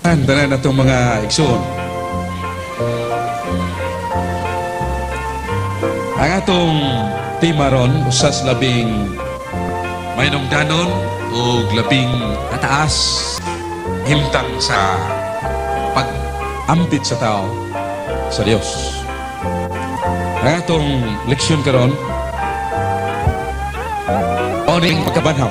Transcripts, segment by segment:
Tanan atong mga igsoon. Ang atong tema ron usas labing mahinungdanon o labing kataas himtang sa pag-ambit sa tao sa Dios. Ang atong leksyon karon mao ning pagkabanhaw.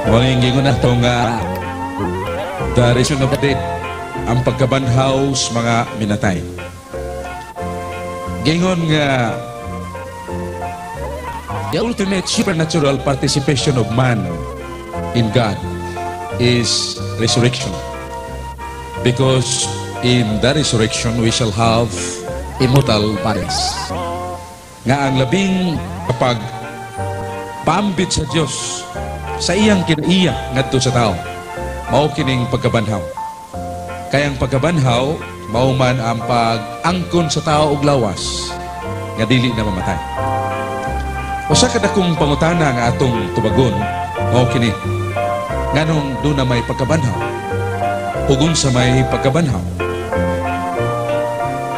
Mao ning gingon atong the reason of the dead, ang pagkabanhaw sa mga minatay. Gingon nga the ultimate supernatural participation of man in God is resurrection. Because in the resurrection we shall have immortal bodies. Nga ang labing kapag paambit sa Dios sa iyang kinaiya ngadto sa tao, mao kining pagkabanhaw. Kaya ang pagkabanhaw mao man ang pag-angkon sa tao og lawas nga dili na mamatay. Usa ka dakong pangutana nga atong tubagon mao kini: nganong duna may pagkabanhaw? Ug unsa may pagkabanhaw?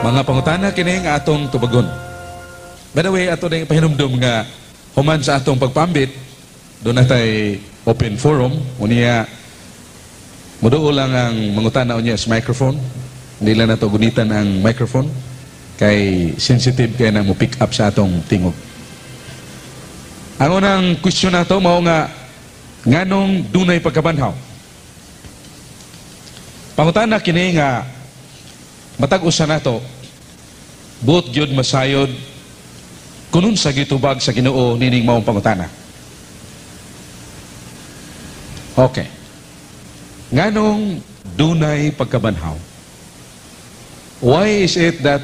Mga pangutana kini nga atong tubagon. By the way, ato ding pahinumdum nga human sa atong pagpambit, doon natay open forum. Unya muduol lang ang mangutana unya sa microphone. Hindi lang nato gunitan ang microphone kay sensitive kay nang mo pick up sa atong tingog. Ang unang question nato mao nga nganong dunay pagkabanhaw? Pangutana kini nga matag usa nato buot gyud masayod kun unsa gitubag sa Ginoo nining maong pangutana. Okay. Nganong dunay pagkabanhaw? Why is it that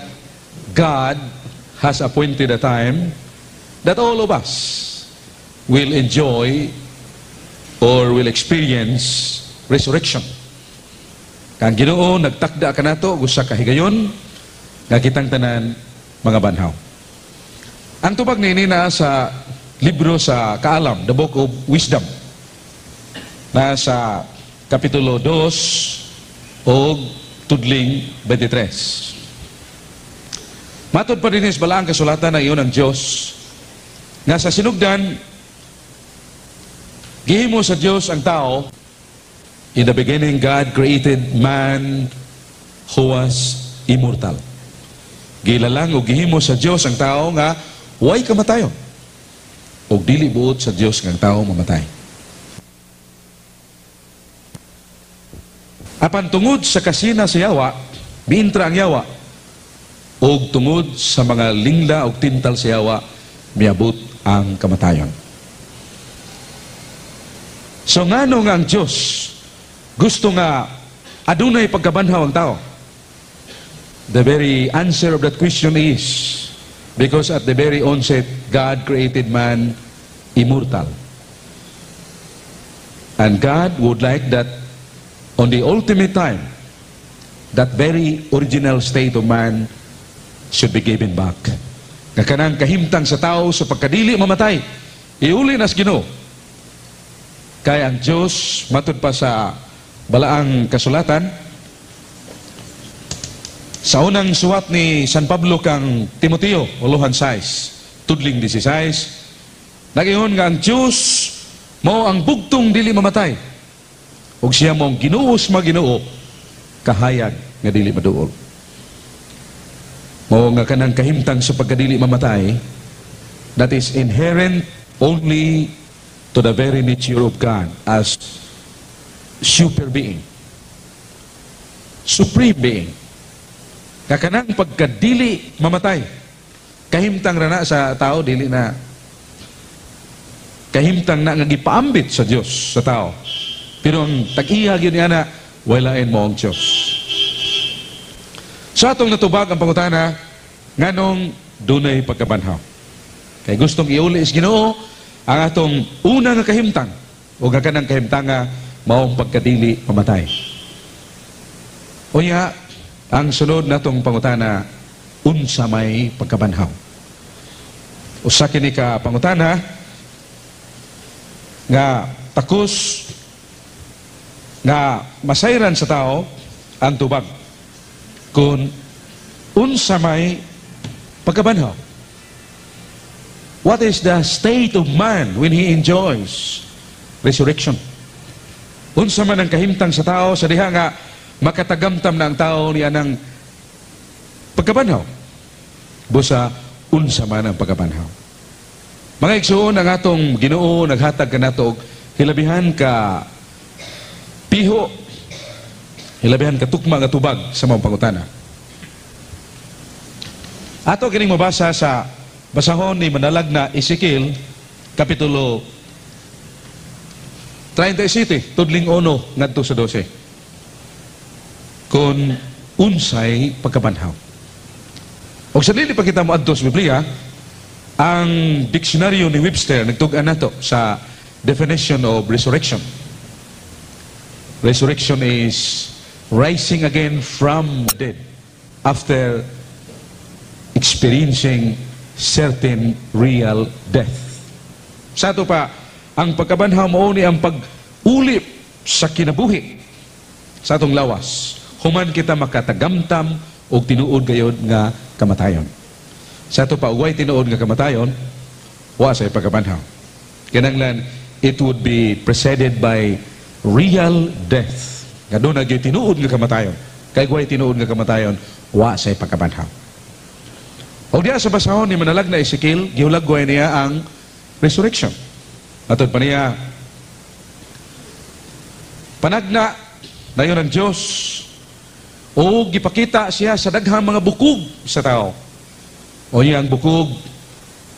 God has appointed a time that all of us will enjoy or will experience resurrection? Kang Ginoo nagtakda kanato usa ka higayon nga kitang tanan mga banhaw. Ang tubag niini naa sa libro sa Kaalam, the Book of Wisdom, nasa Kapitulo 2 og tudling 23. Matod pa dinhi sa balaang kasulatan ng iyon ang Dios nga sa sinugdan gihimo sa Dios ang tao. In the beginning, God created man who was immortal. Gilalang o gihimo sa Dios ang tao nga way kamatayon. Og dili buot sa Dios nga ang tao mamatay. Apan tungod sa kasina sa yawa, miintra ang yawa. Og tungod sa mga lingla og tintal sa yawa, miabot ang kamatayon. So ngano nga ang Dios gusto nga adunay pagkabanhaw ang tao? The very answer of that question is because at the very onset, God created man immortal. And God would like that on the ultimate time, that very original state of man should be given back. Nga kanang kahimtang sa tao sa pagkadili mamatay, iuli nas Ginoo. Kay ang Diyos, matud pa sa balaang kasulatan, sa unang suwat ni San Pablo kang Timoteo, uluhan 6, tudling 16, nag-ingon nga ang Diyos mao ang bugtong dili mamatay, ug siya mong Ginoo sa mga Ginoo, kahayag nga dili maduol. Mao nga kanang kahimtang sa pagkadili mamatay, that is inherent only to the very nature of God as super being, supreme being. Kakanang pagkadili mamatay, kahimtang rana sa tao, dili na kahimtang na nga gipaambit sa Dios sa tao. Pero ang tag-iya gyud niya na walain mo ang Dios. Sa atong natubag ang pangutana nganong dunay pagkabanhaw. Kay gustong iuli is Ginoo ang atong una nga kahimtang o nga kanang kahimtanga maong pagkadili mamatay. Unya, ang sunod natong pangutana, unsa may pagkabanhaw? Usa kini ka pangutana nga takos nga masayran sa tao ang tubag kung unsa may pagkabanhaw. What is the state of man when he enjoys resurrection? Unsa man ang kahimtang sa tao sa diha nga makatagamtam na ang tao niya ng pagkabanhaw? Busa, unsa man ang pagkabanhaw? Mga igsoon, ang atong Ginoo naghatag kanato og hilabihan ka piho, hilabihan ka tukma nga tubag sa mga pangutana. Ato kining mabasa sa basahon ni manalag na Ezekiel, Kapitulo 37, tudling 1 ngadto sa 12. Kung unsay pagkabanhaw. Og sa dili pa kita moadto sa Biblia, ang diksyonaryo ni Webster nagtug-an nato sa definition of resurrection. Resurrection is rising again from the dead after experiencing certain real death. Sa ato pa, ang pagkabanhaw mao ni ang pag-ulip sa kinabuhi sa atong lawas human kita makatagamtam og tinuod gayod nga kamatayon. Sa ato pa, way tinuod nga kamatayon, wa say pagkabanhaw. Kinanglan it would be preceded by real death. Nga duna gyud tinuod nga kamatayon. Kay way tinuod nga kamatayon, wa say pagkabanhaw. Og diya sa basahon ni manalag na Ezekiel, gihulagway niya ang resurrection. Matod pa niya, panagna nayon ang Diyos o gipakita siya sa daghang mga bukog sa tao. O niya ang bukog,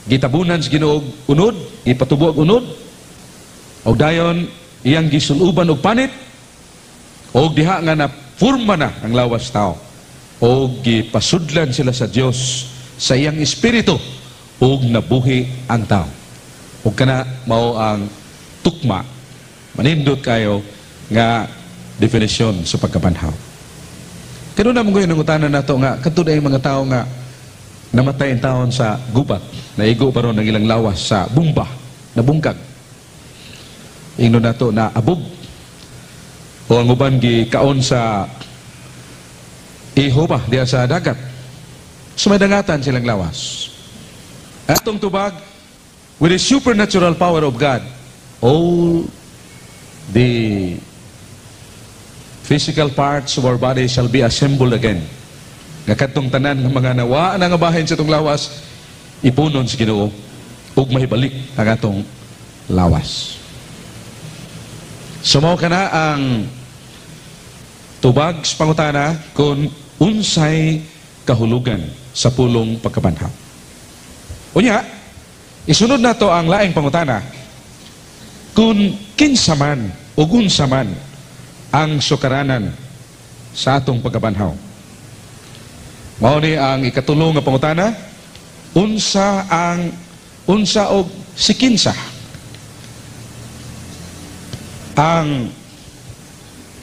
gitabunan sa Ginoo unod, gipatubo og unod, og dayon iyang gisuluban og panit, og diha nga na forma na ang lawas tao. Og gipasudlan sila sa Dios sa iyang espiritu ug nabuhi ang tao. Ug kana mao ang tukma, manindot kayo nga definisyon sa pagkabanhaw. Kano mo ngayon ang nato nga kadto ang mga tao nga namatay ang taon sa gubat, naigo pa ron ang ilang lawas sa bumba, nabungkag. Ingnon nato na abog o ang uban gikaon sa iho pa diya sa dagat. Sumadangatan silang lawas. Atong tubag, with the supernatural power of God, all the physical parts of our body shall be assembled again. Nga kadtong tanan ng mga nawa na nga bahin sa itong lawas, ipunon sa Ginoo ug mahibalik ang atong lawas. Sumaw ka na ang tubag sa pangutana kung unsay kahulugan sa pulong pagkabanhaw. Unya, isunod nato ang laing pangutana kung kinsa man o unsa man ang sukaranan sa atong pagkabanhaw. Mao ni ang ikatulo nga pangutana, unsa ang unsa og si kinsa ang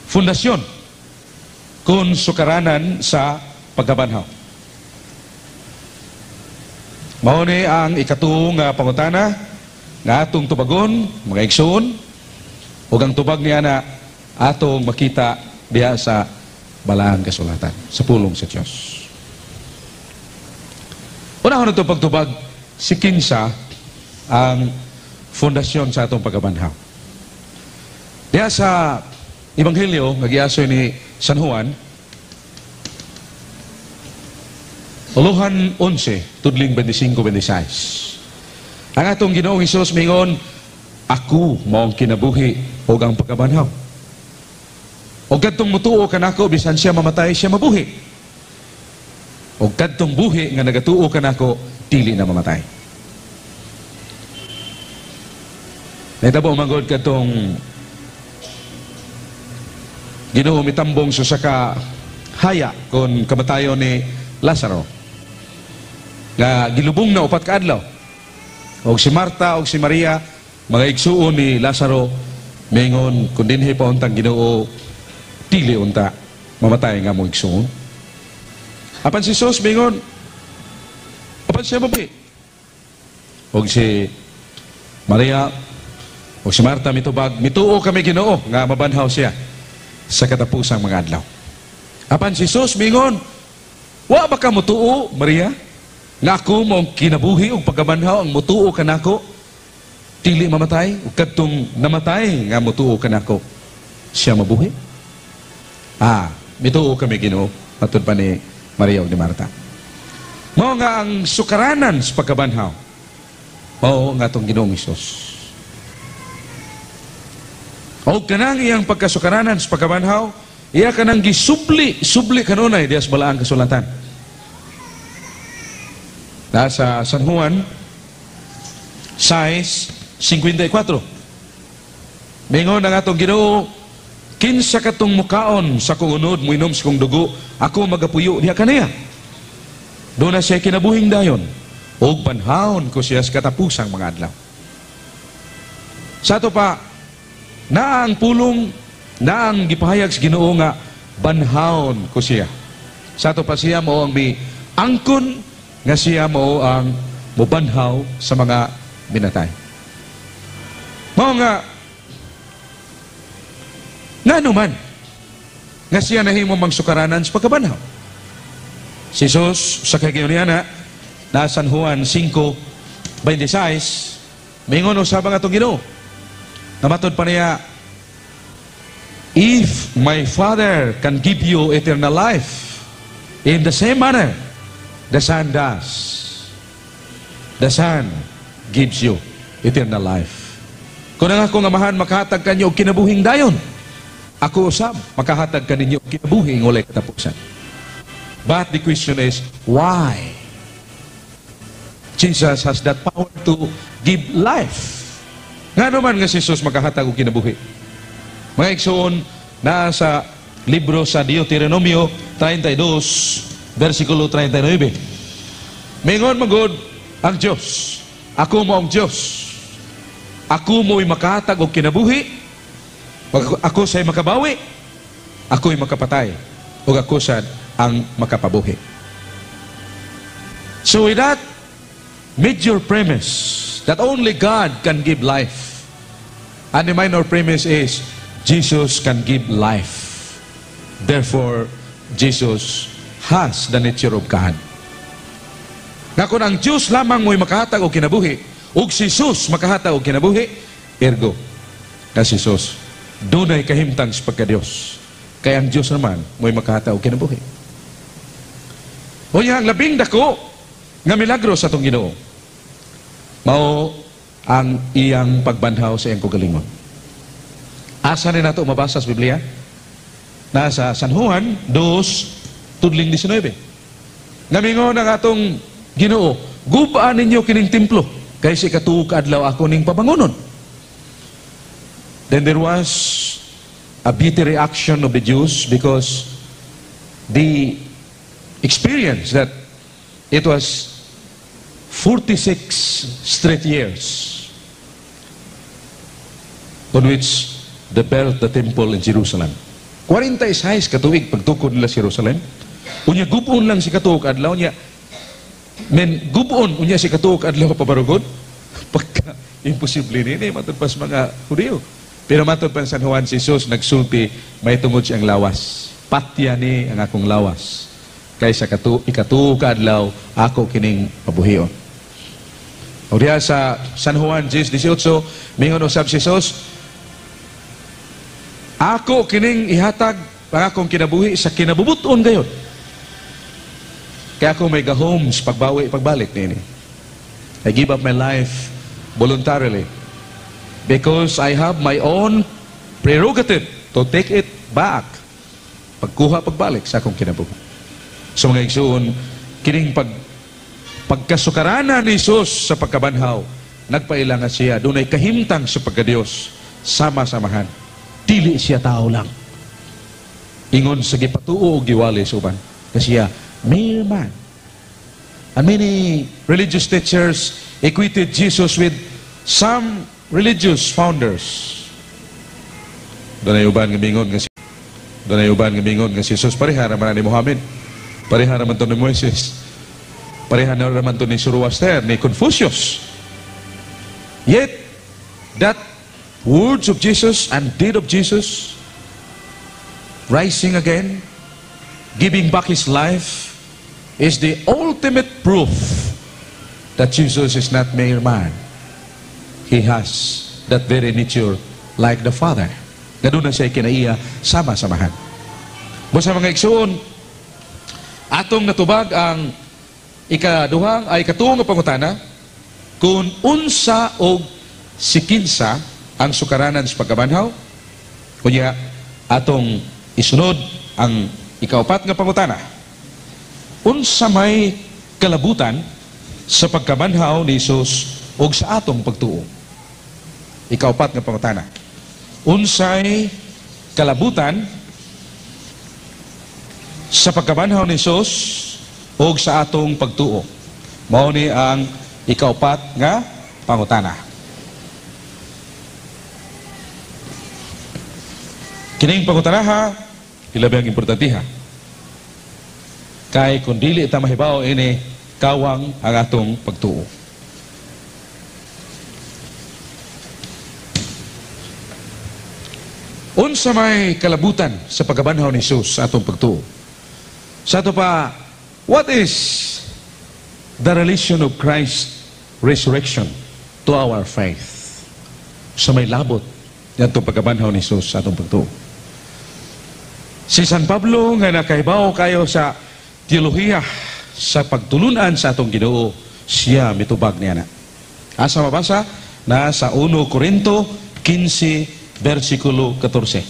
fundasyon kung sukaranan sa pagkabanhaw. Mao ni ang ikatuo nga pangutana nga atong tubagon, mga igsoon, ug ang tubag niya na atong makita diha sa balaang kasulatan, sa pulong sa Dios. Unahon nato pagtubag si kinsa ang fundasyon sa atong pagkabanhaw. Diha sa Ebanghelyo nga giasoy ni San Juan, Uluhan 11, tudling 25-26. Ang atong Ginoong Hesus mingon, "Ako mao ang kinabuhi ug ang pagkabanhaw. Og kadtong mutuo kanako, bisan siya mamatay, siya mabuhi. Og kadtong buhi nga nagatuo kanako, dili na mamatay." Nahitabo man gud kadtong Ginoo mitambong sa saka haya kon kamatayon ni Lazaro nga gilubong na 4 ka adlaw. Og si Marta og si Maria, mga igsuon ni Lazaro, mingon, "Kun dinhi pa untang Ginoo, dili unta mamatay nga mong igsuon." Apan si Jesus mingon, apan siya mabuhi. Og si Maria o si Marta mitubag, "Mituo kami, Ginoo, nga mabanhaw siya sa katapusang mga adlaw." Apan si Jesus mingon, "Wa ba ka mutuo, Maria, nga ako mao ang kinabuhi ug pagkabanhaw? Ang mutuo kanako, dili mamatay, ug kadtong namatay nga mutuo kanako, siya mabuhi?" "Ah, mituo kami, Ginoo," matud pa ni Maria ug ni Marta. Mao nga ang sukaranan sa pagkabanhaw mao nga atong Ginoong Hesus. O kanang iyang pagkasukaranan sa pagkabanhaw, iya kanang gisubli, subli kanunay diya sa Balaang Kasulatan. Nasa San Juan 6:54. Mingon ang atong Ginoo, "Kinsa katong mukaon sa akong unod, muinom sa akong dugo, ako magapuyo diha kaniya. Duna siya kinabuhing dayon, ug banhawon ko siya sa katapusang mga adlaw." Sa ato pa, naa ang pulong, naa ang gipahayag sa Ginoo nga banhawon ko siya. Sa ato pa, siya mao ang mi angkon nga siya mao ang mubanhaw sa mga minatay. Mao nga ngano man nga siya nahimo mang sukaranan sa pagkabanhaw? Si Jesus sa kagayon na na San Juan 5:26, mingon usab ang atong Ginoo. Namatod pa niya, "If my Father can give you eternal life, in the same manner, the Son does. The Son gives you eternal life." Kung ang akong Amahan makahatag kanyo og kinabuhing dayon, ako usab makahatag kaninyo og kinabuhing walay katapusan. But the question is, why? Jesus has that power to give life. Ngano man nga si Jesus makahatag og kinabuhi? Mga igsoon, naa sa libro sa Deuteronomio 32, versikulo 39. Mingon magod ang Diyos, "Ako mao ang Diyos. Ako mo'y makahatag og kinabuhi, ako sa'y makabawi, ako'y makapatay, ug ako sad ang makapabuhi." So with that major premise that only God can give life, and the minor premise is Jesus can give life. Therefore, Jesus has the nature of God. Nga kung ang Diyos lamang mo'y makahatag og kinabuhi, ug si Jesus makahatag og kinabuhi, ergo, na si Jesus dunay kahimtang sa pagka-Diyos. Kaya ang Diyos naman mo'y makahatag og kinabuhi. Unya ang labing dako nga milagro sa atong Ginoo, mao ang iyang pagbanhaw sa iyang kaugalingon. Asa ni nato mabasa sa Biblia? Nasa San Juan 2, tudling 19. Nga mingon ang atong Ginoo, "Gubaan ninyo kining templo, kay sa ikatuo ka adlaw ako ning pabangunon." Then there was a bitter reaction of the Jews because the experience that it was 46 straight years on which they built the temple in Jerusalem. 46 ka tuig pagtukod nila sa Jerusalem. Unya gubon lang sa ikatuo ka adlaw niya. Men gubon unya sa ikatuo ka adlaw pabarugod. Pagka imposible nini matud pa sa mga Hudiyo. Pero matod pa sa San Juan, si Jesus nagsulti may tungod siyang lawas. "Patya ni ang akong lawas. Kay sa ikatuo ka adlaw ako kining pabuhion." O diha sa San Juan 10:18, mingon usab si Jesus, "Ako kining ihatag ang akong kinabuhi sa kinabubuton gayod. Kaya ako may gahom sa pagbawi pagbalik nini. I give up my life voluntarily because I have my own prerogative to take it back." Pagkuha pagbalik sa akong kinabuhi. So mga igsoon, kining pagkasukaranan ni Jesus sa pagkabanhaw, nagpaila nga siya dunay kahimtang sa pagkadiyos sama sa Amahan. Dili siya tao lang. Ingon sa gipatuo o giwali sa uban. Kasi siya, mere man. And many religious teachers equated Jesus with some religious founders. Dunay uban nga mingon nga si Jesus pareha raman ni Muhammad. Pareha raman to ni Moises. Pareha raman to ni Zoroaster, ni Confucius. Yet, that words of Jesus and deed of Jesus, rising again, giving back His life, is the ultimate proof that Jesus is not mere man. He has that very nature like the Father. Nga duna siya kinaiya sama sa Amahan. Busa, mga igsuon, atong natubag ang ikaduhang ay ikatuo nga pangutana kung unsa og si kinsa ang sukaranan sa pagkabanhaw. Kunya atong isunod ang ikaupat nga pangutana. Unsa may kalabutan sa pagkabanhaw ni Jesus og sa atong pagtuo? Ikaupat nga pangutana. Unsay kalabutan sa pagkabanhaw ni Jesus og sa atong pagtuo? Mao ni ang ikaupat nga pangutana. Kining pangutanaha, hilabi ang importantiha. Kay kung dili ta mahibaw ini, kawang ang atong pagtuo. Unsa may kalabutan sa pagkabanhaw ni Jesus sa atong pagtuo? Sa ato pa, what is the relation of Christ's resurrection to our faith? Sa may labot niadtong pagkabanhaw ni Jesus sa atong pagtuo. Si San Pablo nga nakahibaw kayo sa teolohiya sa pagtulunan sa atong Ginoo, siya mitubag niya na. Asa mabasa? Na sa 1 Corinto 15 versikulo 14.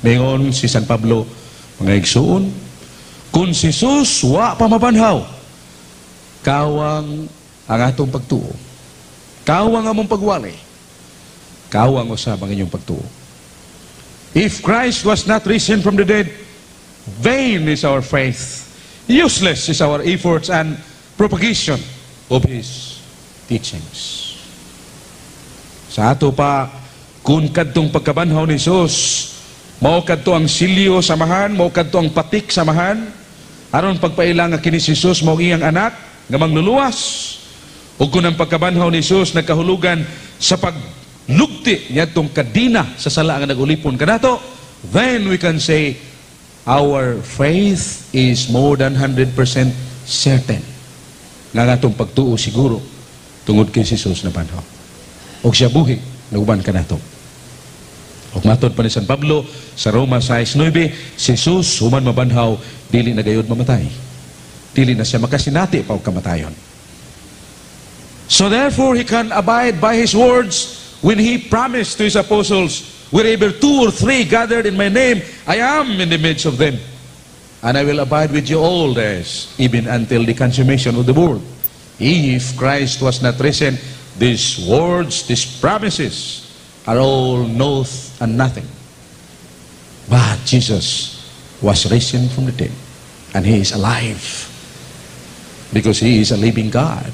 Mingon si San Pablo, "Mga igsuon, kung si Jesus wa pa mabanhaw, kawang ang atong pagtuo, kawang among pagwali, kawang usab ang inyong pagtuo." If Christ was not risen from the dead, vain is our faith, useless is our efforts and propagation of His teachings. Sa ato pa, kung kadtong pagkabanhaw ni Jesus, mao kadto ang silyo sa Amahan, mao kadto ang patik sa Amahan, aron pagpaila nga kini si Jesus mao iyang anak nga mangluluwas. Ug kung ang pagkabanhaw ni Jesus nagkahulugan sa paglugti niadtong kadina sa sala nga nagulipon kanato, then we can say our faith is more than 100% certain nga ang atong pagtuo siguro tungod kay si Jesus nabanhaw. Og siya buhi nauban kanato. Og matod pa ni San Pablo sa Roma 6:9, si Jesus human mabanhaw, dili na gayud mamatay. Dili na siya makasinati pa og kamatayon. So therefore he can abide by his words when he promised to his apostles, "Wherever two or three gathered in my name, I am in the midst of them. And I will abide with you all days, even until the consummation of the world." If Christ was not risen, these words, these promises are all naught and nothing. But Jesus was risen from the dead, and He is alive because He is a living God.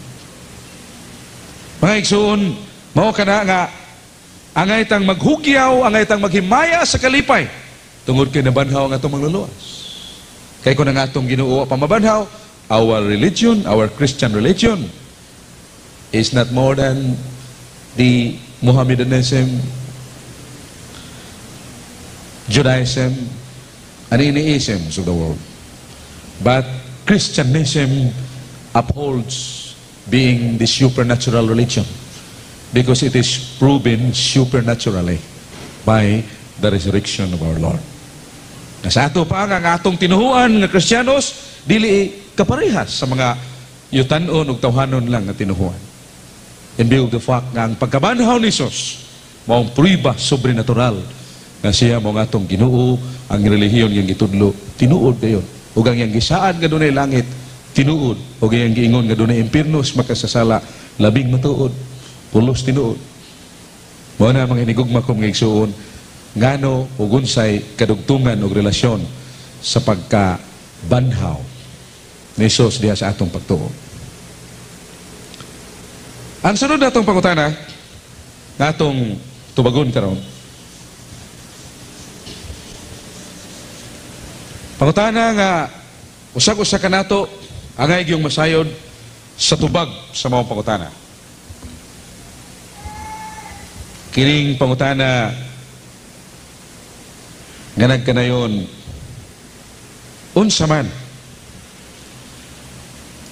Mga igsoon, mao kana nga angay tang maghugyaw, angay tang maghimaya sa kalipay tungod kay nabanhaw ang atong mangluluwas. Kay kung ang atong Ginoo pa mabanhaw, our religion, our Christian religion is not more than the Mohammedanism, Judaism, and any isms of the world. But Christianism upholds being the supernatural religion because it is proven supernaturally by the resurrection of our Lord. Na sa ato pa nga ang atong tinuhuan nga Kristiyanos dili kaparehas sa mga yutanon ug tawhanon lang nga tinuhuan. In view of the fact nga ang pagkabanhaw ni Jesus maong prueba sobrenatural nga siya mao ang atong Ginoo, ang relihiyon nga gitudlo tinuod gayon, ug ang iyang gisaad nga dunay langit tinuod, ug iyang giingon nga dunay impierno sa makasasala labing matuod, pulos tinuod. Mao na, mga hinigugma ko mga igsuon, ngano ug unsay kadugtungan og relasyon sa pagkabanhaw ni Jesus diha sa atong pagtuo. Ang sunod natong pangutana nga atong tubagon karon, pangutana nga usag-usa kanato angay gyung masayod sa tubag sa maong pangutana. Kining pangutana nga nagkanayon, unsa man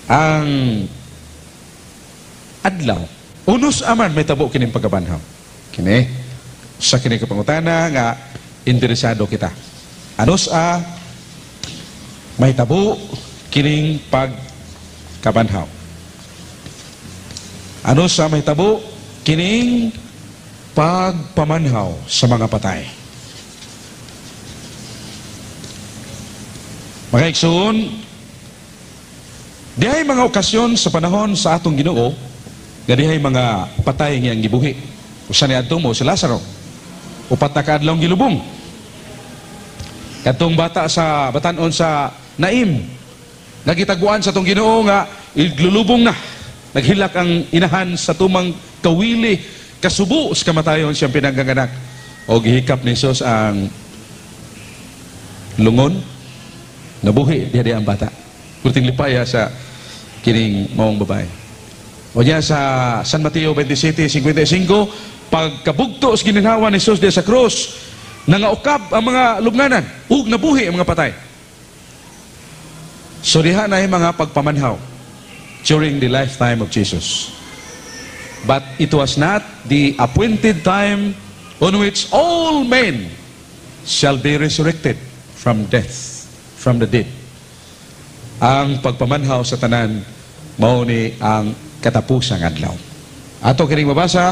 ang adlaw, unus aman may tabo kining pagkabanhaw? Kini sa kini ka pangutana nga interesado kita. Anus a may tabo kining pagkabanhaw? Ano sa may tabo kining pagpamanhaw sa mga patay? Mga igsoon, dihay mga okasyon sa panahon sa atong Ginoo nga dihay mga patay ngiyang gibuhi. Usa ni adto mo si Lazaro. 4 na kaadlaw gilubong. Kadtong bata sa batan-on sa Naim, nagitaguan sa atong Ginoo nga iglulubong na. Naghilak ang inahan sa tumang kawili, kasubo sa kamatayon siyang pinangganganak. O gihikap ni Jesus ang lungon, nabuhi diha ang bata. Kurting lipaya sa kining maong babae. O niya sa San Mateo 27:55, pagkabugto sa gininhawa ni Jesus diha sa krus, nangaukab ang mga lubnganan ug nabuhi ang mga patay. So diha na yung mga pagpamanhaw during the lifetime of Jesus. But it was not the appointed time on which all men shall be resurrected from death, from the dead. Ang pagpamanhaw sa tanan mao ni ang katapusang adlaw. Ato kining mabasa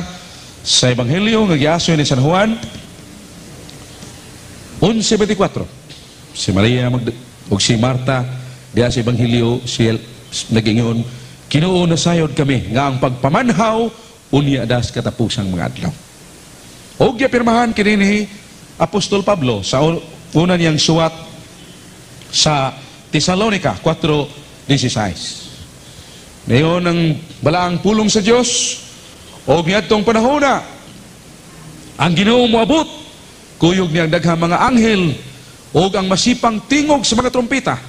sa Ebanghelyo nga giasoy ni San Juan 11:24. Si Maria ug si Marta diha sa Ebanghelyo siya nagingon, "Kinoo, nasayod kami nga ang pagpamanhaw unya das katapusang mga adlaw." Og gipirmahan kini ni Apostol Pablo sa una niyang suwat sa Tesalonica 4:16. Ngayon ang balaang pulong sa Dios, og niadtong panahona ang Ginoo moabot, kuyog niyang daghang mga anghel og ang masipang tingog sa mga trumpeta,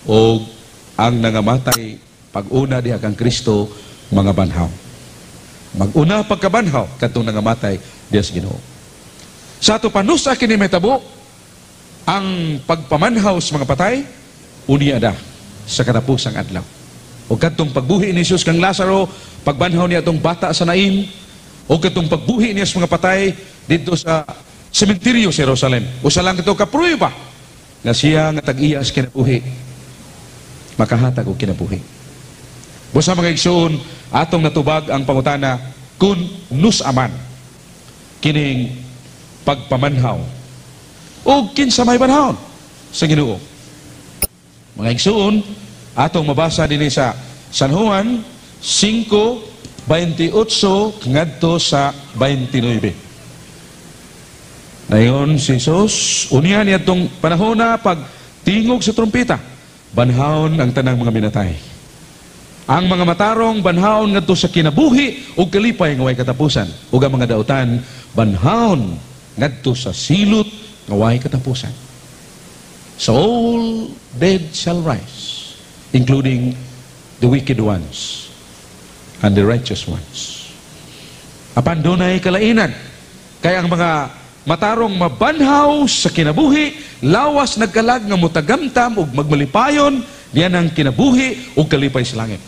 og ang nangamatay pag-una diha kang Kristo mga banhaw. Mag-una pagkabanhaw kadtong nangamatay diha sa Ginoo. Sa ato panusa kini mahitabo ang pagpamanhaw sa mga patay unya da sa katapusang adlaw. O kadtong pagbuhi ni Jesus kang Lazaro, pagbanhaw niya atong bata sa Naim, o kadtong pagbuhi niya sa mga patay didto sa sementeryo sa Jerusalem. Usa lang kato ka prueba nga siya nga tag-iya sa kinabuhi makahatag og kinabuhi. Busa mga igsoon, atong natubag ang pangutana kung nusaman kining pagpamanhaw o kinsa may banhawon sa Ginoo. Mga igsoon, atong mabasa dinhi sa San Juan 5:28 ngadto sa 29. Nayon si Jesus, unya niadtong panahona pag tingog sa trumpeta, banhawon ang tanang mga minatay. Ang mga matarong banhawon ngadto sa kinabuhi ug kalipay nga way katapusan, ug ang mga dautan banhawon ngadto sa silot nga way katapusan. So all dead shall rise, including the wicked ones and the righteous ones. Apan dunay kalainan, kay ang mga matarong mabanhaw sa kinabuhi, lawas nagkalag nga mutagamtam ug magmalipayon diyan ang kinabuhi ug kalipay sa langit.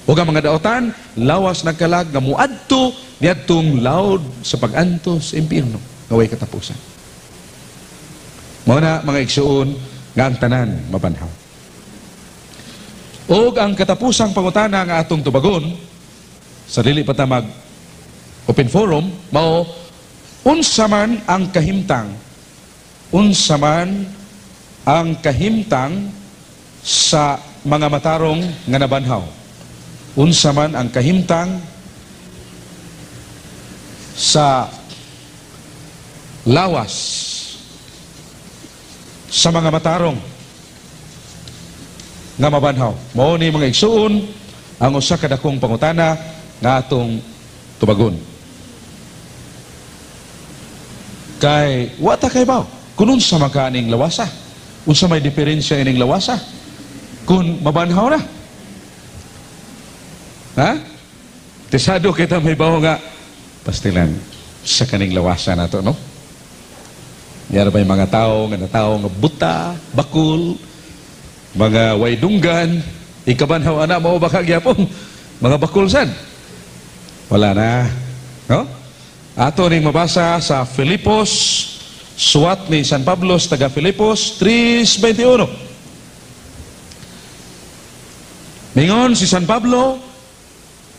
Ug ang mga daotan, lawas nagkalag nga muadto niadtong laod sa pag-antos sa impierno nga way katapusan. Mao na mga igsuon nga ang tanan mabanhaw. Ug ang katapusang pangutana nga atong tubagon sa dili pa ta mag open forum mao, unsa man ang kahimtang, unsa man ang kahimtang sa mga matarong nga nabanhaw? Unsa man ang kahimtang sa lawas sa mga matarong nga mabanhaw? Mao ni mga igsuon ang usa ka dakong pangutana nga atong tubagon. Kay wa ta kay baw kun unsa man ka aning lawasa, unsa may diferensya ining lawasa kun mabanhaw na. Ha? Tesado kita may bawo nga pastilan. Sa kaning lawasa nato, no? Yara ba yung mga tao nga natawo nga buta, bakul, mga waydunggan, ikabanhaw ana mao ba kagyapon? Mga bakul sad. Wala na. No? Ato ning mabasa sa Filipos, suwat ni San Pablo sa taga Filipos 3:21. Mingon si San Pablo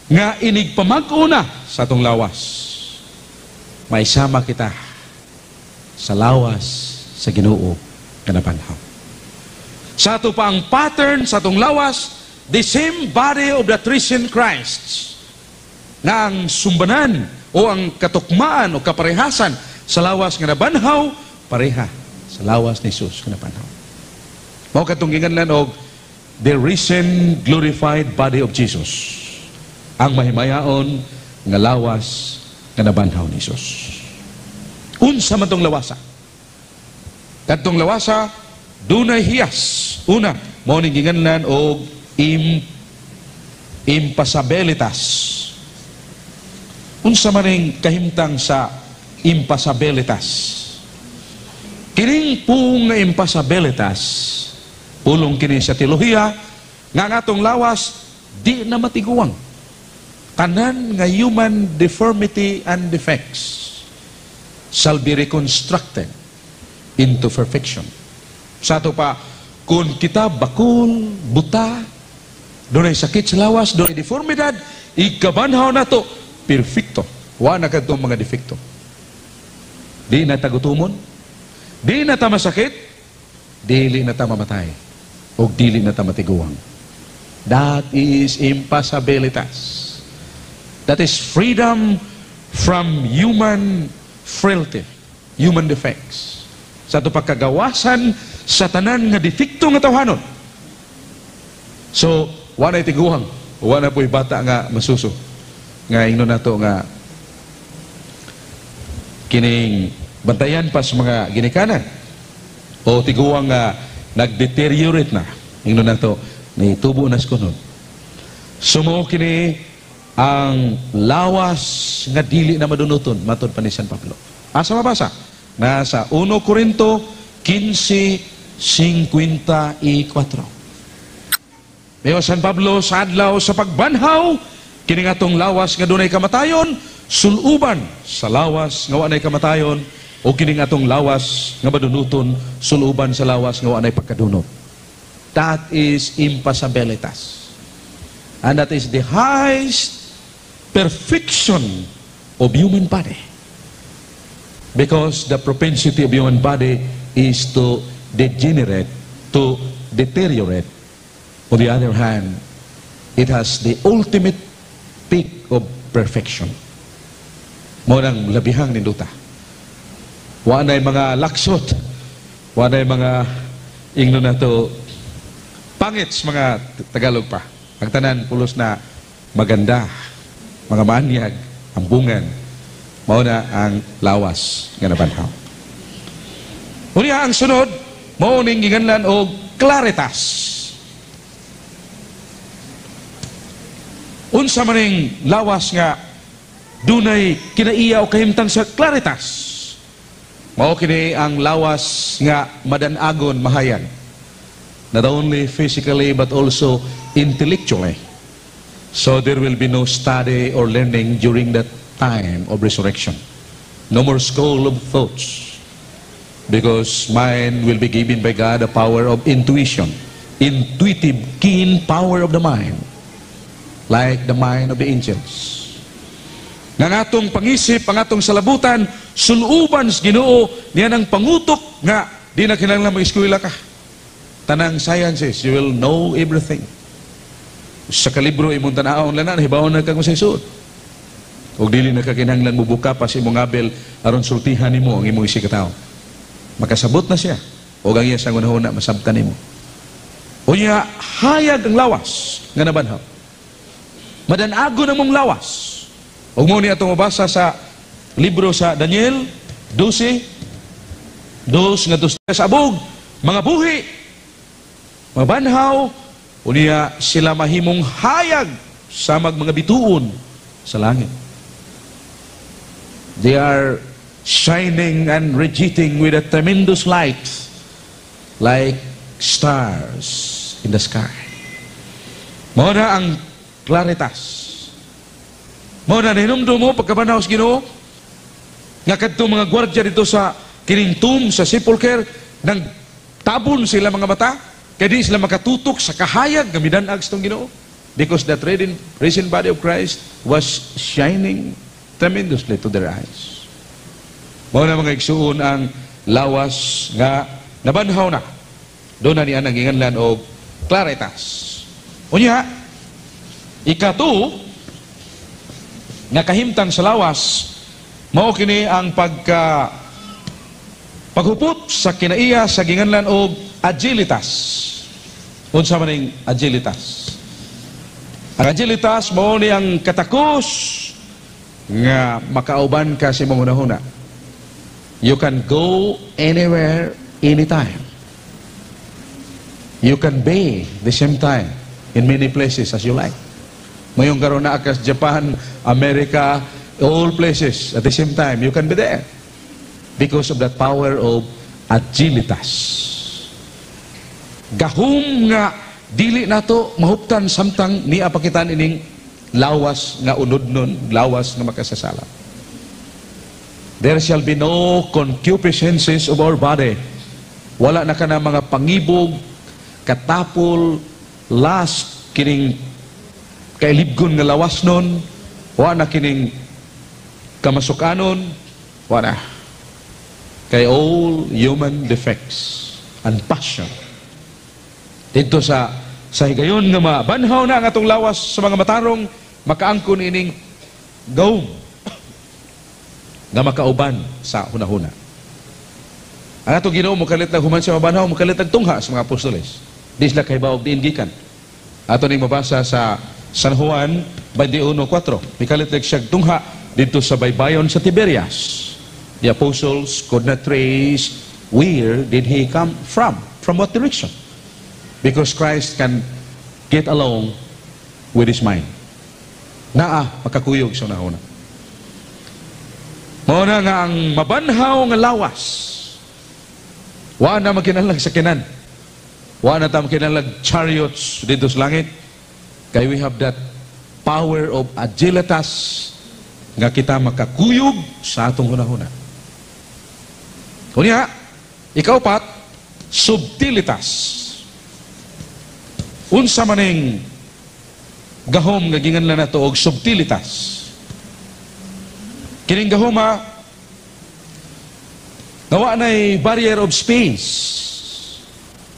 nga inig pamag-una sa atong lawas, maisama kita sa lawas sa Ginoo nga nabanhaw. Sa ato pa ang pattern sa atong lawas, the same body of the risen Christ, nga ang sumbanan o ang katukmaan o kaparehasan sa lawas nga nabanhaw, pareha sa lawas ni Jesus nga nabanhaw. Mao katong giinganlan og the risen glorified body of Jesus, ang mahimayaon nga lawas nga nabanhaw ni Jesus. Unsa man tong lawasa? Kadtong lawasa dunay hiyas. Una, mao ning giinganlan og impassabilitas. Unsa man ning kahimtang sa impassabilitas? Kining pung nga impassabilitas, pulong kini sa teolohiya nga ang atong lawas di na matiguang. Tanan nga human deformity and defects shall be reconstructed into perfection. Sa ato pa, kung kita bakul, buta, dunay sakit sa lawas, dunay deformidad, ikabanhaw nato, perfecto. Wa na kadtong mga defekto. Di na tagutumon, di na ta masakit, dili na ta mamatay, o dili na ta matiguang. That is impassabilitas. That is freedom from human frailty, human defects. Sa ato pagkagawasan sa tanan nga defekto nga tawhanon. So, wa na tiguang, wa na po'y bata nga masuso. Nga ingnon nato nga kining bantayan pa sa mga ginikanan o tiguang nga nag-deteriorate na. Ingnon nato ni tubo na sa kunod. Sumo kini ang lawas nga dili na madunuton matod pa ni San Pablo. Asa mabasa? Nasa 1 Corinto 15:54. Mayo San Pablo sa adlaw sa pagbanhaw kini nga atong lawas nga dunay kamatayon suluban sa lawas nga wa nay kamatayon, o kini nga atong lawas nga madunuton suluban sa lawas nga wa nay pagkadunot. That is impassabilitas. And that is the highest perfection of human body. Because the propensity of human body is to degenerate, to deteriorate. On the other hand, it has the ultimate peak of perfection. Mao nang labihang ninduta. Wa na'y mga laksot, wa na'y mga ingno nato pangits, mga Tagalog pa. Ang tanan pulos na maganda, mga maanyag, ambungan. Mao na ang lawas nga nabanhaw. Unya ang sunod, mao ning giganlan og claritas. Unsa man ning lawas nga dunay kinaiya o kahimtang sa claritas? Mao kini ang lawas nga madan-agon mahayag. Not only physically but also intellectually. So there will be no study or learning during that time of resurrection. No more school of thoughts. Because mind will be given by God the power of intuition. Intuitive, keen power of the mind. Like the mind of the angels. Nga ang atong pangisip, ang atong salabutan, suluban sa Ginoo niya ng pangutok nga di na kinahanglan mag-eskwela ka. Tanang sciences, you will know everything. Sa kalibro imong tan-awon lang na, hibaon na kag masaysuod. Og dili na ka kinahanglan mubuka pa sa imong abel aron sultihan nimo ang imong isigkatawo. Makasabot na siya. Og ang iya sa hunahuna masabtan nimo. Unya hayag ang lawas nga nabanhaw. Madan-agon ang mong lawas. Og mo ni atong mabasa sa libro sa Daniel 12:2 ngadto sa abog, mga buhi, mga banhaw, unya sila mahimong hayag sa mga bituon sa langit. They are shining and radiating with a tremendous light like stars in the sky. Mao na ang claritas. Mao na hinumdum mo pagkabanhaw sa Ginoo nga kadto mga gwardya dito sa kining tomb, sa sepulcher, nang tabon sila mga mata kay di sila makatutok sa kahayag nga midan-ag sa Ginoo, because that risen body of Christ was shining tremendously to their eyes. Mao na, mga igsuon, ang lawas nga nabanhaw na. Doon na niya ang ginganlan og claritas. Unya, ikatulo nga kahimtang sa lawas, mao kini ang paghupot sa kinaiya sa ginganlan og agilitas. Unsa man ning agilitas? Ang agilitas mao ni ang katakos nga makauban ka sa imong hunahuna. You can go anywhere, anytime. You can be the same time in many places as you like. Mayong karon naa ka sa Japan, America, all places at the same time, you can be there. Because of that power of agilitas. Gahom nga dili nato mahuptan samtang nia pa kita ining lawas nga unodnon, lawas nga makasasala. There shall be no concupiscences of our body. Wala na kana mga pangibog, katapol, lust, kining kailibgon nga lawas nun, wa na kining kamasukanon, wa na. Kay all human defects and passion. Dito sa higayon nga mabanhaw na ang atong lawas sa mga matarong, makaangkon ining gahom nga makauban sa hunahuna. Ang atong Ginoo mokalit na human siya mabanhaw, mokalit og tungha sa mga apostoles. Di sila kahibaw og diin gikan. Ato ning mabasa sa San Juan 21:4. Mikalit lang siya tungha dito sa baybayon sa Tiberias. The apostles could not trace where did he come from. From what direction? Because Christ can get along with his mind. Naa, makakuyog sa hunahuna. Mao na nga ang mabanhaw nga lawas, wa na magkinahanglag sakyanan. Wa na ta magkinahanglag chariots dito sa langit. Kay we have that power of agilitas nga kita makakuyog sa atong hunahuna. Unya, ikaupat, subtilitas. Unsa maning gahom nga ginganlan nato og subtilitas? Kining gahoma nga wa nay barrier of space,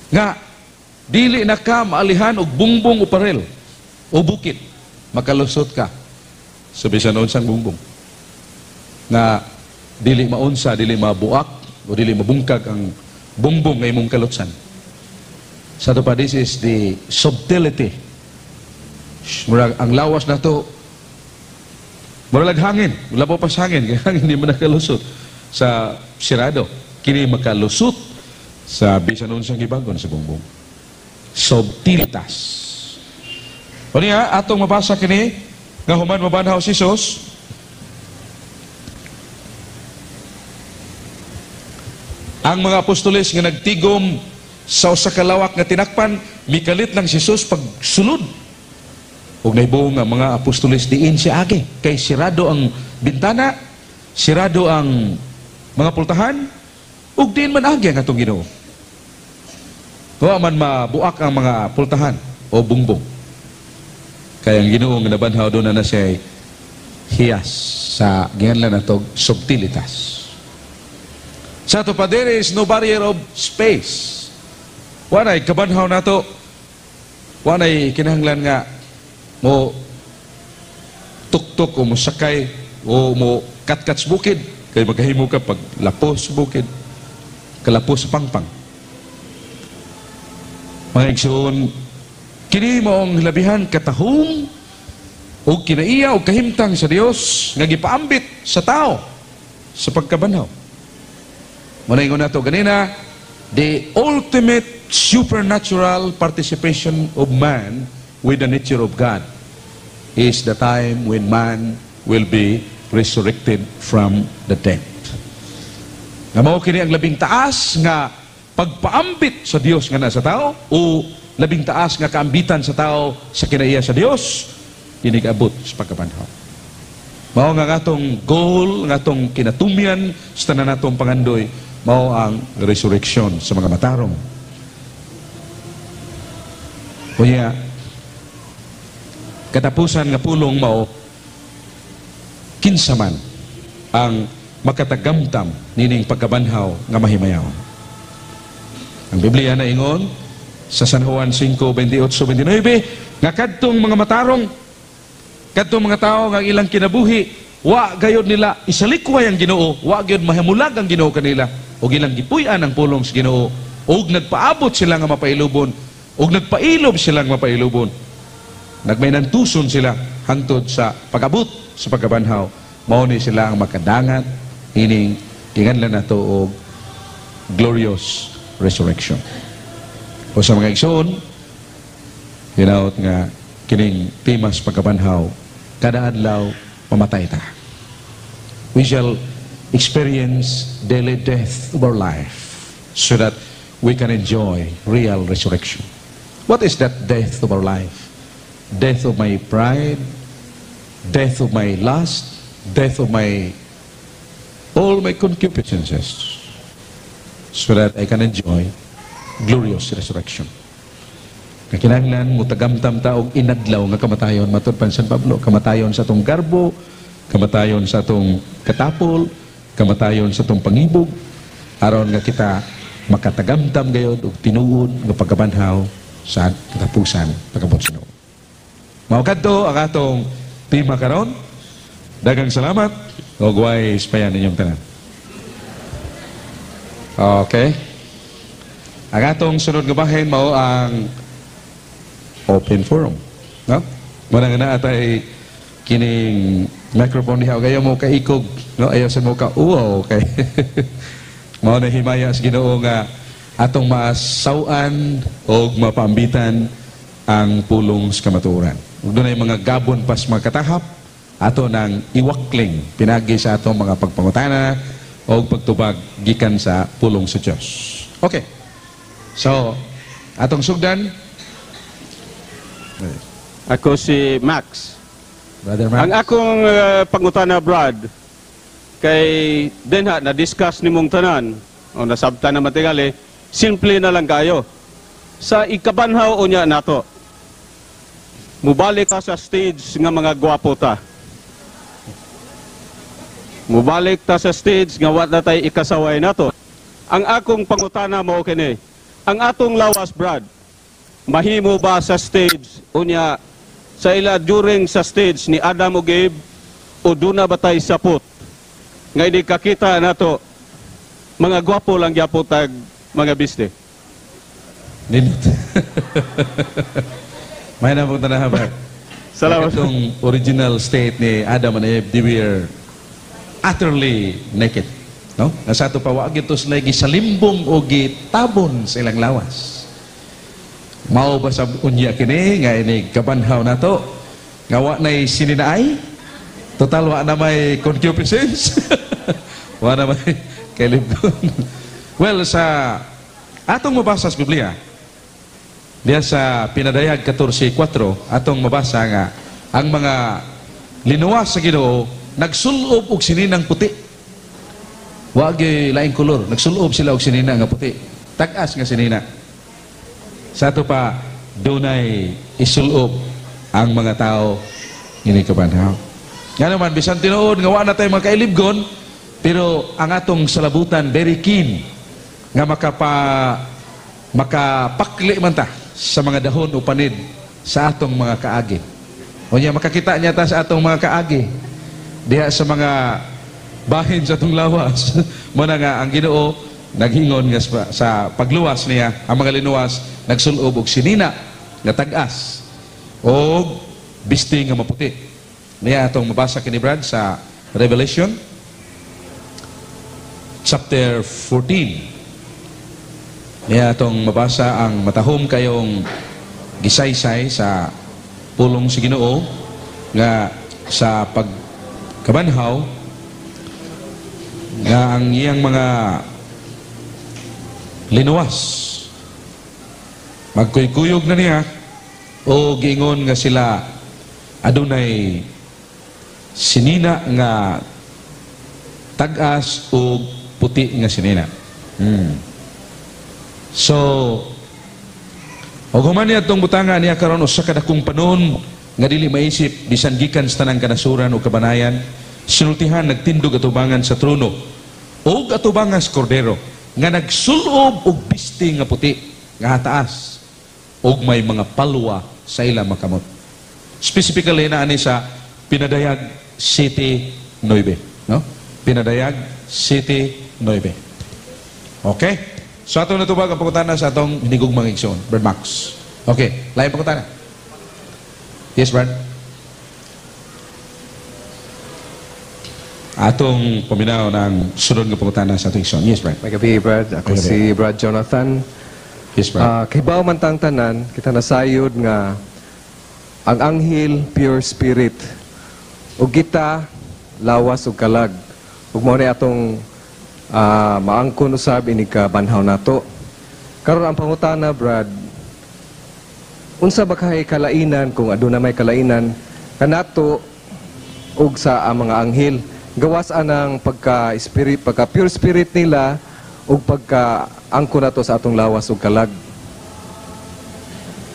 nga dili na ka maalihan og bungbong o parel o bukid, makalusot ka sa bisan unsang bungbong nga dili maunsa, dili mabuak o dili mabungkag ang bungbong nga imong kalutsan. Sa ato pa, this is the subtlety. Murag ang lawas nato murag hangin, labaw pa sa hangin, kaya hangin di man nakalusot sa sirado. Kini makalusot sa bisan unsang gibagon sa bungbong. Subtilitas. O niya, atong mabasa kini nga human mabanhaw si Jesus, ang mga apostoles nga nagtigom sa usa ka lawak nga tinakpan, mikalit lang si Jesus pagsulod. Ug nahibaw nga mga apostoles diin siya agi, kay sirado ang bintana, sirado ang mga pultahan, ug diin man agi ang atong Ginoo. Wa man mabuak ang mga pultahan o bungbong. Kay ang Ginoo nga nabanhaw doon na siya hiyas sa gianlan natog subtilitas. Sa ato pa, there is no barrier of space. Wa nay kabanhaw nato, wa nay kinahanglan nga mo tuktok o mo sakay o mo katkat sa bukid, kay magahimo ka pag lapos sa bukid, kalapos sa pangpang. Mga igsoon, kini maong hilabihan katahom o kinaiya o kahimtang sa Dios nga gipaambit sa tao sa pagkabanhaw. Muna nato ganina, the ultimate supernatural participation of man with the nature of God is the time when man will be resurrected from the dead. Nga mao kini ang labing taas nga pagpaambit sa Dios nga sa tao o labing taas nga kaambitan sa tao sa kinaiya sa Dios inig-abot sa pagkabanhaw. Mao nga atong goal, nga atong kinatumyan sa tanan natong pangandoy, mao ang resurrection sa mga matarong. Unya, katapusan nga pulong mao, kinsa man ang makatagamtam nining pagkabanhaw nga mahimayaw? Ang Biblia na ingon sa San Juan 5:28-29 nga kadtong mga matarong, kadtong mga tao nga ilang kinabuhi wa gayod nila isalikway ang Ginoo, wa gayod mahimulag ang Ginoo kanila, ug ilang gipuy-an ang pulong sa Ginoo, ug nagpaabot sila nga mapailubon, ug nagpailob sila nga mapailubon, nagmaynantuson sila hangtod sa pag-abot sa pagkabanhaw, mao ni sila ang makadangat ining ginganlan nato og glorious resurrection. O sa mga igsoon, hinaot nga kining tema sa pagkabanhaw, kada adlaw mamatay ta. We shall experience daily death of our life so that we can enjoy real resurrection. What is that death of our life? Death of my pride, death of my lust, death of my all my concupiscences, so that I can enjoy glorious resurrection. Kinahanglan mutagamtam ta og inadlaw nga kamatayon, matud pa San Pablo, kamatayon sa atong garbo, kamatayon sa atong katapol, kamatayon sa atong pangibog, aron nga kita makatagamtam gayod og tinuod nga pagkabanhaw sa katapusan pag-abot sa Ginoo. Mao kadto ang atong tema karon. Daghang salamat ug wise pa yan inyong tanan. Okay. Ang atong sunod nga bahin mao ang open forum. No? Muna nga naa tay kining microphone diha, kayo mo kaikog, no? Ayaw sa mo ka uwaw kay mao na himaya sa Ginoo nga atong maasaw-an og mapaambitan ang pulong sa kamatuoran. Ug dunay mga gabon pas mga katahap ato nang iwakling pinagi sa atong mga pagpangutana o pagtubag gikan sa pulong sa Dios. Okay. So, atong sugdan. Ako si Max. Brother Max. Ang akong pangutana, Brad, kay dinha na-discuss nimong tanan o nasabtan naman tingali, simple na lang kayo. Sa ikabanhaw unya nato, mubalik ka sa stage nga mga gwapo ta. Mubalik ta sa stage nga wa na tay ikasaway nato. Ang akong pangutana mo kini, ang atong lawas, Brad, mahimo ba sa stage unya sa ila during sa stage ni Adam ug Eve o duna ba tay sapot nga hindi kakita nato mga gwapo lang gyapon tag mga biste? Nindot. May na pong tanahaban. Salamat. Itong original state ni Adam and Eve, they were utterly naked. No? Nasa ato pa, wa gyud to sila gisalimbong o gitabon sa ilang lawas. Mao ba sa unya kini nga ini kabanhaw nato nga wa nay sininaay? Total wa na may concupiscence. Wa na may kailibgon. Well, sa atong mabasa sa Biblia, diya sa Pinadayag 14:4, atong mabasa nga ang mga linuwas sa Ginoo nagsulob og sininang puti. Wa gyud laing kolor, nagsulob sila og sinina nga puti. Tag-as nga sinina. Sa ato pa dunay isulob ang mga tao ini kabanhaw. Nga naman bisan tinuod nga wa na tayo mga kailibgon, pero ang atong salabutan very keen nga makapakli man ta sa mga dahon o panid sa atong mga kaagi. Unya makakita niya ta sa atong mga kaagi diha sa mga bahin sa atong lawas. Muna nga ang Ginoo naghingon nga sa pagluwas niya ang mga linuwas nagsulob og sinina nga tag-as og bisti nga maputi. Niya atong mabasa kini, Brad, sa Revelation chapter 14. Niya atong mabasa ang matahom kayong gisaysay sa pulong sa Ginoo nga sa pagkabanhaw kabanhaw nga ang iyang mga linuwas magkuykuyog na niya o giingon nga sila adunay sinina nga tag-as o puti nga sinina. So, og human niya itong butanga niya karon usa ka dakong panon nga dili maisip bisan gikan sa tanang kanasuran o kabanayan, sinultihan nagtindog atubangan sa trono og atubangan sa kordero nga nagsulob og bisti nga puti nga hataas og may mga palwa sa ilang makamot. Specifically na ani sa Pinadayag City 9, no? Pinadayag City 9. Okay? So atong natubag ang pangutana sa atong hinigugmang igsoon, Brad Max. Okay, lain pangutana. Yes, Brad. Atong paminaw ng sunod nga pangutana sa atong igsoon. Yes, Brad. May gabi, Brad. Ako May gabi. si Brad Jonathan. Yes, Brad. Kibaw man tang tanan, kita nasayod nga ang anghel pure spirit ug kita lawas ug kalag. Ug mao ni atong maangkon usab ini ka banhaw nato. Karon ang pangutana, Brad, unsa ba kay kalainan kung aduna may kalainan kanato ug sa ang mga anghel? Gawas anang pagka spirit, pagka pure spirit nila ug pagka angkon nato sa atong lawas ug kalag.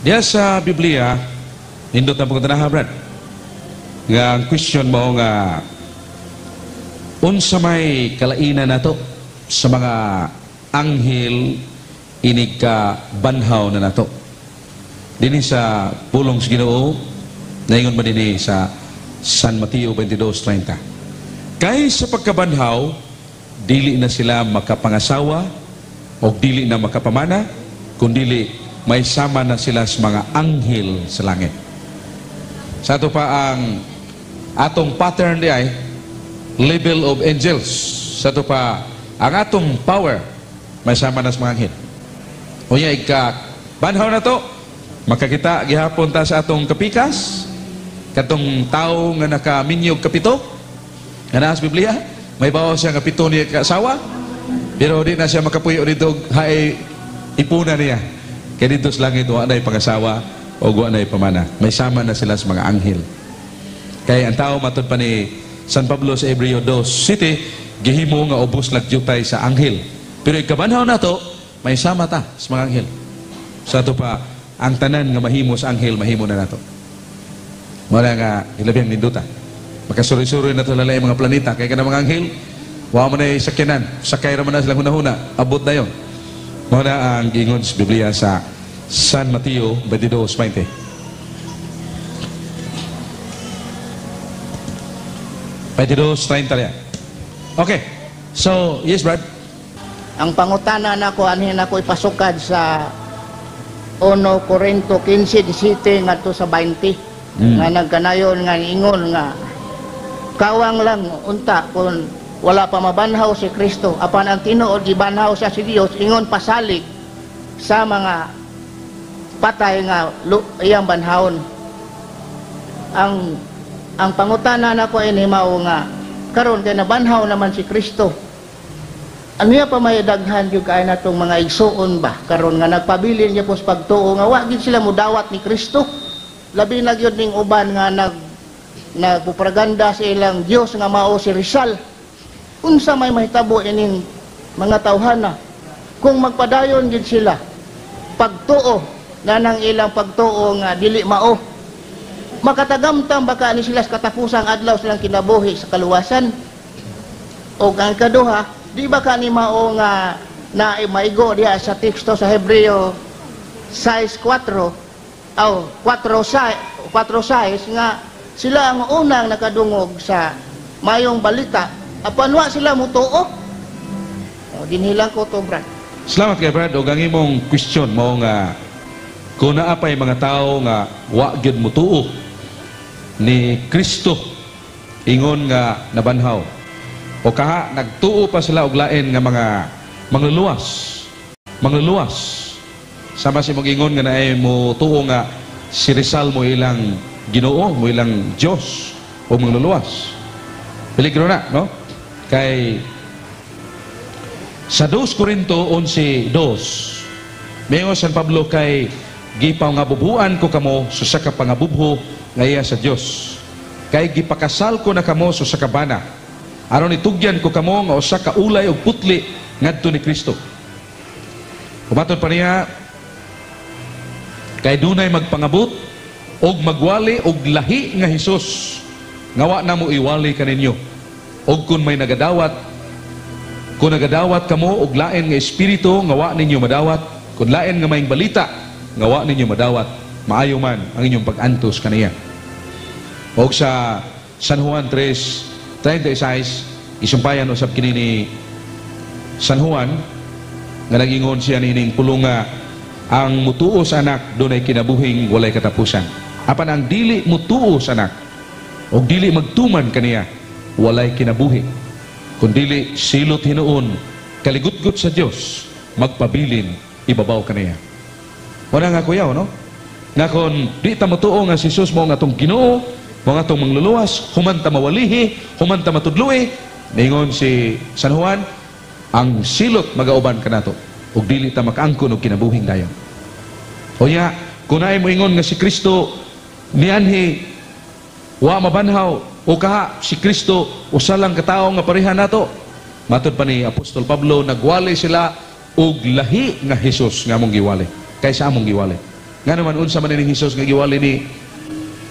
Diya sa Biblia, nindot ang pangutana, Brad. Nga ang question mo nga unsa may kalainan nato sa mga anghel inig ka banhaw na nato. Dinhi sa pulong sa Ginoo, naingon ba dinhi sa San Mateo 22:30. Kay sa pagkabanhaw, dili na sila makapangasawa o dili na makapamana, kundili may sama na sila sa mga anghel sa langit. Sa ato pa ang atong pattern di ay level of angels. Sa ato pa ang atong power may sama na sa mga anghel. Unya ika banhaw na to, makakita gihapon ta sa atong kapikas, katong tawo nga nakaminyog kapito, nga naa sa Biblia, may bawo siya nga pito niya kaasawa, pero di na siya makapuyo dito hae ipuna niya. Kay dito sa langit wa nay pangasawa o wa nay pamana. May sama na sila sa mga anghel. Kay ang tao matud pa ni San Pablo sa Hebreo 2 City, gihimo nga ubos lagyutay sa anghel. Pero ikabanhaw na to, may sama ta sa mga anghel. Sa ato pa, ang tanan nga mahimo sa anghel, mahimo na nato. Wala nga ilabihang ninduta. Makasuri-suri na to lalay mga planeta. Kaya ka na mga anghel, wa mo na sakyanan. Sakay ra man na silang hunahuna. Abot na yon. Muna ang giingon sa Biblia sa San Mateo 22:20. 22:30. Okay. So, yes, Brad. Ang pangutana nako anhin ako ipasukad sa 1 Corinto 15:17 ngadto sa 20. Nga nagkanayon nga ingon nga kawang lang unta kung wala pa mabanhaw si Kristo apan ang tinuod gibanhaw siya si Dios ingon pasalig sa mga patay nga iyang banhawon. Ang pangutana nako ini mao nga karon kay nabanhaw naman si Kristo, ano ya pa may daghan gyud kay natong mga igsuon ba karon nga nagpabilin niya pos pagtuo nga wa gyud sila mudawat ni Kristo, labi na gyud ning uban nga nagpropaganda sa ilang Dios nga mao si Rizal. Unsa may mahitabo ining mga tawhana kung magpadayon gyud sila pagtuo na nang ilang pagtuo nga dili mao, makatagamtam baka ni sila sa katapusang adlaw silang kinabuhi sa kaluwasan? O ang kaduha, di ba ka ni mao nga na maigo diha sa teksto sa Hebreo 6:4 aw 4:6 nga sila ang unang nakadungog sa mayong balita apan wa sila mutuo? O, dinhilang ko to, Brad. Salamat kay Brad. Og ang imong question mao nga kung naa pay mga tawo nga wa gyud mutuo ni Kristo ingon nga nabanhaw, o kaha nagtuo pa sila og lain nga mga mangluluwas sama si mong ingon nga naay mo tuo nga si Rizal mo ilang Ginoo, mo ilang Dios o mangluluwas. Peligro na, no? Kay sa 2 Corinto 11:2, mayo San Pablo kay gipangabubuan ko kamo sa usa ka pangabubho nga iya sa Dios. Kay gipakasal ko na kamo sa usa ka bana, aron itugyan ko kamo nga usa ka ulay og putli ngadto ni Kristo. Umatod pa niya, kay dunay magpangabot og magwali og lahi nga Hesus nga wa na mo iwali kaninyo. Og kun may nagadawat, kung nagadawat kamo og lain nga espiritu nga wa ninyo madawat, kun lain nga maayong balita nga wa ninyo madawat, maayo man ang inyong pag-antos kaniya. Og sa San Juan 3:36, isumpayan usab kini ni San Juan nga nag-ingon siya niining pulong nga ang mutuo sa anak dunay kinabuhing walay katapusan. Apan ang dili mutuo sa anak og dili magtuman kaniya, walay kinabuhi, kundili silot hinuon kaligutgot sa Dios magpabilin ibabaw kaniya. Wala nga kuyaw, no? Nga kon di ta mutuo nga si Jesus mao nga atong Ginoo, mao nga atong mangluluwas, human ta mawalihi, human ta matudloi, ningon si San Juan, ang silot magauban kanato ug dili ta makaangkon og kinabuhing dayon. Unya, kung naay moingon nga si Kristo nianhi wa mabanhaw, o kaha si Kristo usa lang ka tawo nga pareha nato, matod pa ni Apostol Pablo, nagwali sila og lahi nga Hesus nga among giwali kaysa among giwali. Ngano man, unsa man ining Hesus nga giwali ni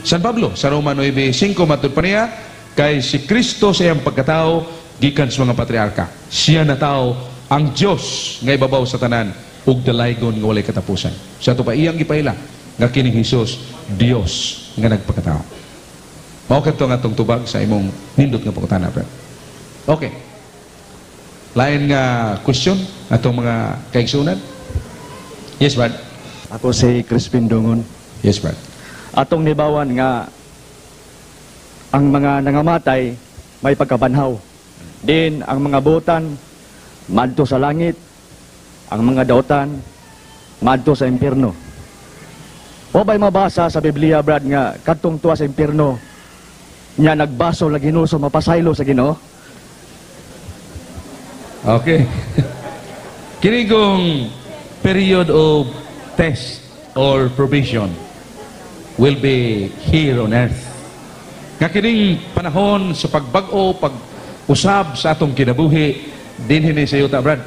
San Pablo? Sa Roma 9:5, matod pa niya, kay si Kristo sa iyang pagkatao gikan sa mga patriarka, siya na tao ang Dios nga ibabaw sa tanan ug dalaygon nga walay katapusan. Sa ato pa iyang gipaila nga kining Hesus Dios nga nagpakatao. Mao kadto nga atong tubag sa imong nindot nga pangutana, bro. Okay. Lain nga question atong mga kaigsunan? Yes, Brad. Ako si Crispin Dungon. Yes, Brad. Atong nibawan nga ang mga nangamatay may pagkabanhaw. Din ang mga butan madto sa langit, ang mga dautan madto sa impierno. Wa ba'y mabasa sa Biblia, Brad, nga kadtong tuwa sa impierno nya nagbaso lagi ginuso mapasaylo sa Ginoo? Okay. Kini kong period of test or probation will be here on earth. Nga kining panahon sa pagbag-o, pag-usab sa atong kinabuhi, dinhi ni sa yuta, Brad.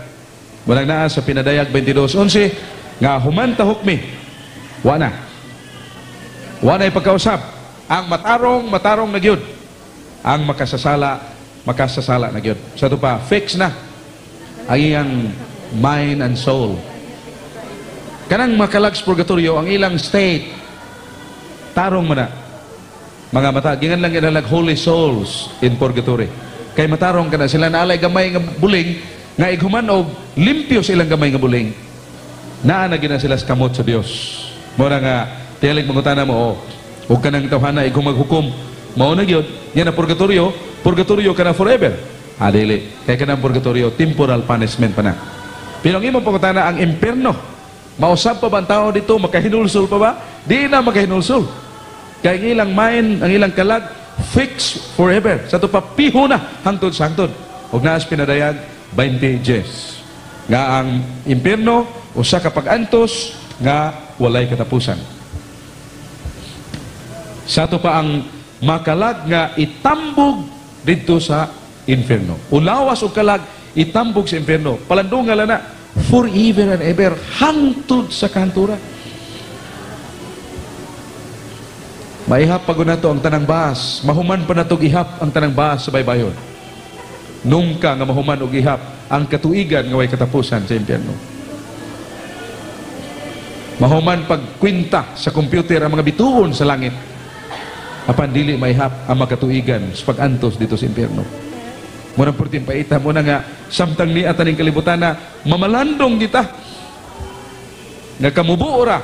Walang naa sa Pinadayag 22:11 nga human ta hukmi, wa na. Wa na pagkausab. Ang matarong, matarong na gyud. Ang makasasala, makasasala na gyud. Sa ito pa, fix na ang iyang mind and soul. Kanang makalag sa purgatorio, ang ilang state, tarong man na. Mga mata, gingan lang ginalag holy souls in purgatory. Kay matarong ka na sila, naalay gamay nga buling, nga ighuman og limpyo sa ilang gamay nga buling. Naa na gina sila sa kamot sa Dios. Mao na nga, tiyalig mangutana mo, oh, huwag ka nang tawhana, ikaw maghukom. Mao na gyud, yan na purgatorio, purgatorio ka na forever. Ah, dili. Kaya ka ng purgatorio, temporal punishment pa na. Pero ang imong pangutana, ang impierno, mausab pa ba ang tao dito, makahinulsol pa ba? Di na makahinulsol. Kaya ang ilang mind, ang ilang kalag, fix forever. Sa ito pa, piho na, hangtod sa hangtod. Huwag naas Pinadayag 20:10. Nga ang impierno, usa ka pag-antos, nga walay katapusan. Sa ato pa ang makalag nga itambog didto sa inferno. Ulawas o kalag, itambog sa inferno. Palandungan na, forever and ever, hangtod sa kantura. Maihap pag nato ang tanang baas, mahuman pa natog ihap ang tanang baas sa baybayon. Nungka nga mahuman og ihap ang katuigan nga way katapusan sa impyerno. Mahuman pagkwinta sa computer ang mga bituon sa langit, apan dili maihap ang makatuigan sa pag-antos dito sa impyerno. Muna purting paita, muna nga samtang ni ataning kalibutan na mamalandong kita nga kamubuo ra,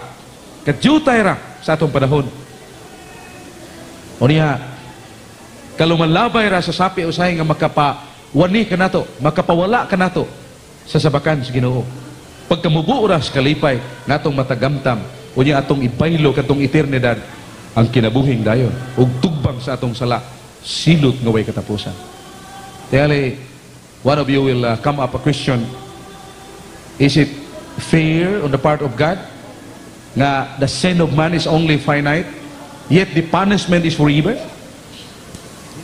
kadyutay ra sa atong panahon. O niya, kalumanlabay ra sa sapi usahay nga makapawani ka nato, makapawala ka nato sa sabakan sa Ginoo. Pagkamubuo ra sa kalipay natong matagamtam, o niya atong ibaylo katong eternidad ang kinabuhing dayon ug tugbang sa atong sala, silot nga way katapusan. Tingali, one of you will come up a question. Is it fair on the part of God nga the sin of man is only finite, yet the punishment is forever?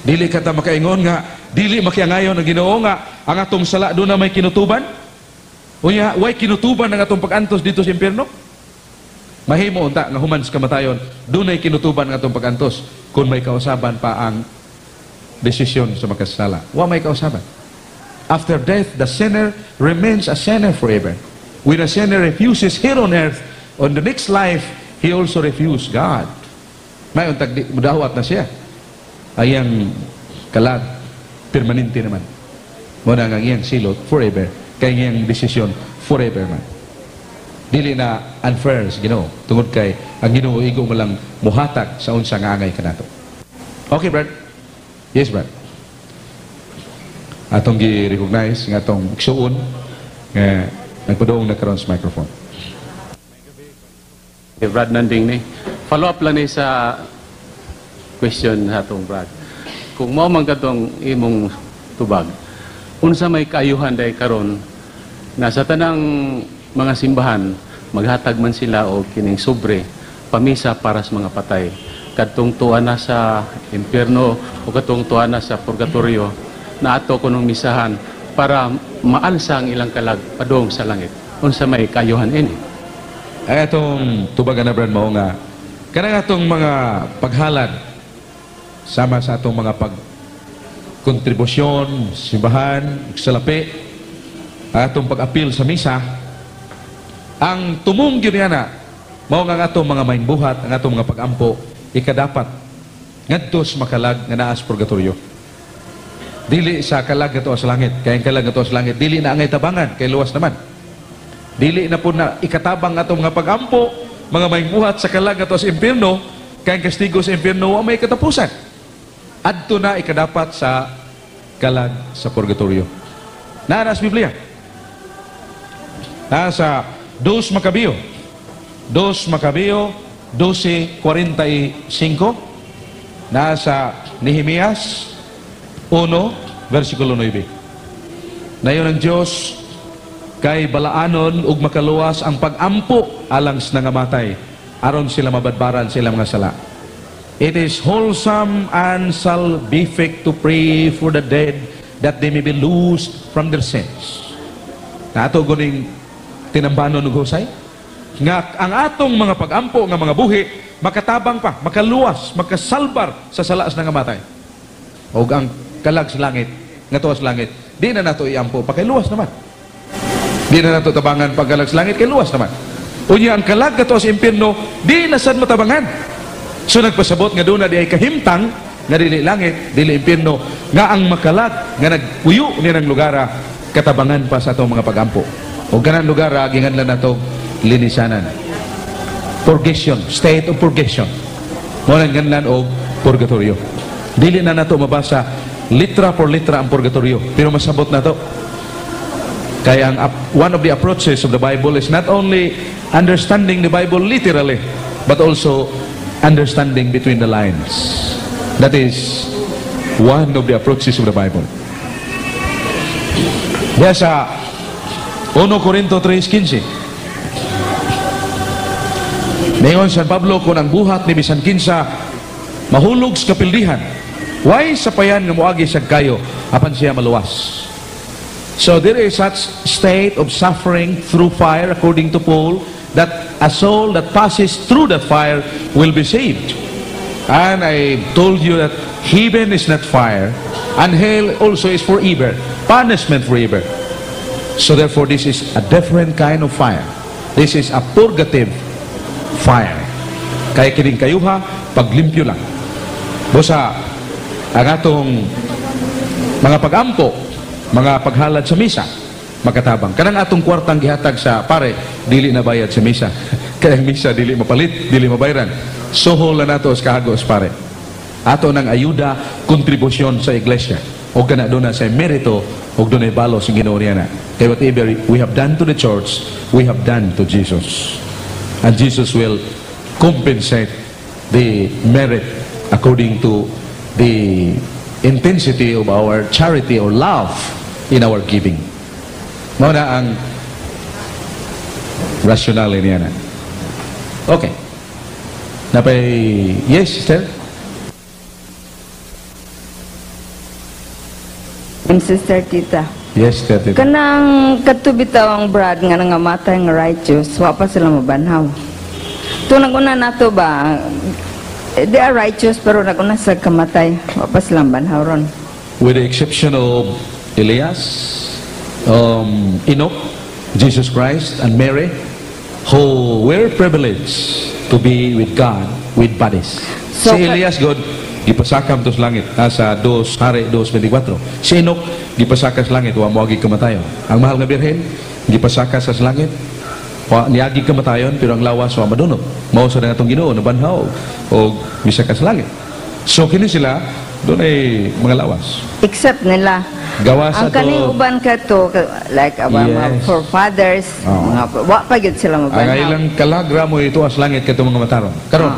Dili ka ta makaingon nga dili makiangayon ang Ginoo nga ang atong sala duna may kinutuban? Unya, way kinutuban ang atong pag-antos didto sa impyerno? Mahimo unta nga human sa kamatayon, dunay kinutuban ang atong pag-antos kung may kausaban pa ang desisyon sa makasala. Wa may kausaban. After death, the sinner remains a sinner forever. When a sinner refuses here on earth, on the next life, he also refused God. May untag di, mudawat na siya. Ayang kalag, permanente naman. Mao na ang iyang silot forever. Kay iyang desisyon forever man. Dili na unfair sa Ginoo tungod kay ang Ginoo igo mo lang muhatag sa unsa nga angay kanato. Okay, Brad. Yes, Brad. Atong gi-recognize nga atong igsuon nga nagpadung na karon sa microphone. Okay, Brad Nanding ni. Follow up lang ni sa question sa atong Brad. Kung mao man katong imong tubag, unsa may kaayuhan day karon na sa tanang mga simbahan maghatag man sila og kining sobre pamisa para sa mga patay, kadtong tuwa na sa impyerno o kadtong tuwa na sa purgatorio, na ato kunong misahan para maalsa ang ilang kalag padung sa langit? Unsa may kaayuhan ini? Ay, atong tubagan na, Brad, mao nga kanang atong mga paghalad sama sa atong mga pag kontribusyon, simbahan, salapi, atong pag-apil sa misa, ang tumong gyud niya na mao nga ang atong mga maingbuhat, ang atong mga pagampo, ikadapat ngadto sa makalag nga naa sa purgatorio. Dili sa kalag nga sa langit, kay ang kalag nga sa langit dili na angay tabangan kay luwas naman. Dili na po na ikatabang atong mga pagampo, mga maingbuhat sa kalag nga sa impyerno, kay ang kastigo sa impyerno wa may katapusan. Adto na ikadapat sa kalag sa purgatorio. Naa na sa Biblia. Naa sa 2 Macabeo. 2 Macabeo 12.45. Nasa Nehemias 1, versikulo 9. Nayon ang Diyos, kay balaanon ug makaluwas ang pagampo alang sa nangamatay aron sila mabadbaran sila mga sala. It is wholesome and salvific to pray for the dead that they may be loosed from their sins. Nato guning tinambanon og husay nga ang atong mga pagampo nga mga buhi makatabang pa, makaluwas, makasalbar sa sala sa nangamatay. Og ang kalag sa langit, nga tuwa sa langit, di na nato iampo pa kay luwas naman. Di na nato tabangan pagkalag sa langit kay luwas naman. Unya ang kalag nga tuwa sa impyerno, di na sad matabangan. So nagpasabot nga doon na di ay kahimtang nga dili langit, dili impyerno, nga ang makalag nga nagpuyo ni ng lugara katabangan pa sa atong mga pagampo. O ganan lugar ginganlan nato linisanan. Purgation, state of purgation. Mao nang ganlan og purgatorio. Dili na nato mabasa litra por litra ang purgatorio, pero masabot nato. Kaya ang one of the approaches of the Bible is not only understanding the Bible literally, but also understanding between the lines. That is one of the approaches of the Bible. Diya sa 1 Corinto 3.15, ningon San Pablo, kung ang buhat ni bisan kinsa mahulog sa kapildihan, way sapayan nga moagi siya kayo, apan siya maluwas. So there is such state of suffering through fire, according to Paul, that a soul that passes through that fire will be saved. And I told you that heaven is not fire, and hell also is forever, punishment forever. So therefore, this is a different kind of fire. This is a purgative fire. Kaya kining kayuha, paglimpyo lang. Busa, ang atong mga pagampo, mga paghalad sa misa, makatabang. Kanang atong kwartang gihatag sa pare, dili na bayad sa misa. Kaya ang misa dili mapalit, dili mabayran. Suhol na nato sa kahago sa pare. Ato ng ayuda, kontribusyon sa iglesia. O kana doon na sa merito, o doon ay balos ang Ginoo niya na. Kaya whatever we have done to the church, we have done to Jesus. And Jesus will compensate the merit according to the intensity of our charity or love in our giving. Mao na ang rationale niya na. Okay. Napay, yes, sister? I'm Sister Tita. Yes, sister Tita. Kanang kadto bitaw ang brad nga nangamatay nga righteous, wa pa sila mabanhaw. To naguna nato ba, eh, they are righteous pero naguna sa kamatay, wa pa sila mabanhaw ron. With the exception of Elias, Enoch, Jesus Christ, and Mary, who were privileged to be with God with bodies. So, si Elias, God, gipasakam to sa langit. Nasa 2 Hari 2:24. Si Enoch, gipasaka sa langit, wa moagi kamatayon. Ang mahal nga Birhen, gipasaka sa langit, wa niagi kamatayon, pero ang lawas wa madunot. Mao sa atong Ginoo nabanhaw og misaka sa langit. So kini sila dunay mga lawas. Except nila. Gawas ang ato- kaning uban kato like our mga forefathers, mga wa pa gyud sila Ang mabanhaw. ilang kalagra mo ito as langit katong mga mataron. Karon.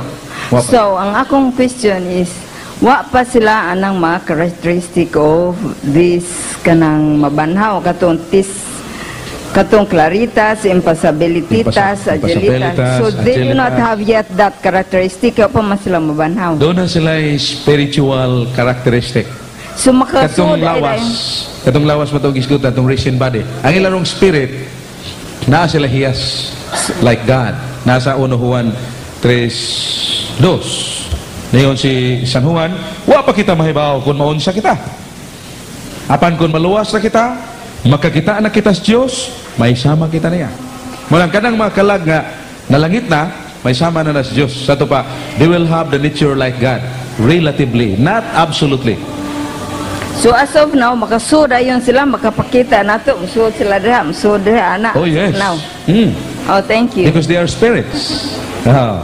Wa pa. So, ang akong question is, wa pa sila anang mga characteristic of this kanang mabanhaw katong tis katong claritas, impassabilititas, agilitas. Impassabilitas, So they do not agilitas. Have yet that characteristic kaya pa man sila mabanhaw. Doon na sila spiritual characteristic. So Katong makasud ay lawas, katong lawas matong gisgutan, atong risen body. Ang ilarong spirit, naa sila hiyas like God. Nasa 1 Juan 3:2. Ngayon si San Juan, wa pa kita mahibaw kung maunsa kita. Apan kung maluwas na kita, makakita na kita sa Diyos, may sama kita niya. Mulang kanang mga kalag nga nalangit na, may sama na na sa Diyos. Sa ito pa, they will have the nature like God, relatively, not absolutely. So as of now, makasud ayon sila, makapakita nato, musuod sila diha, musuod diha, ana. Oh yes. Now. Oh, thank you. Because they are spirits. Ah.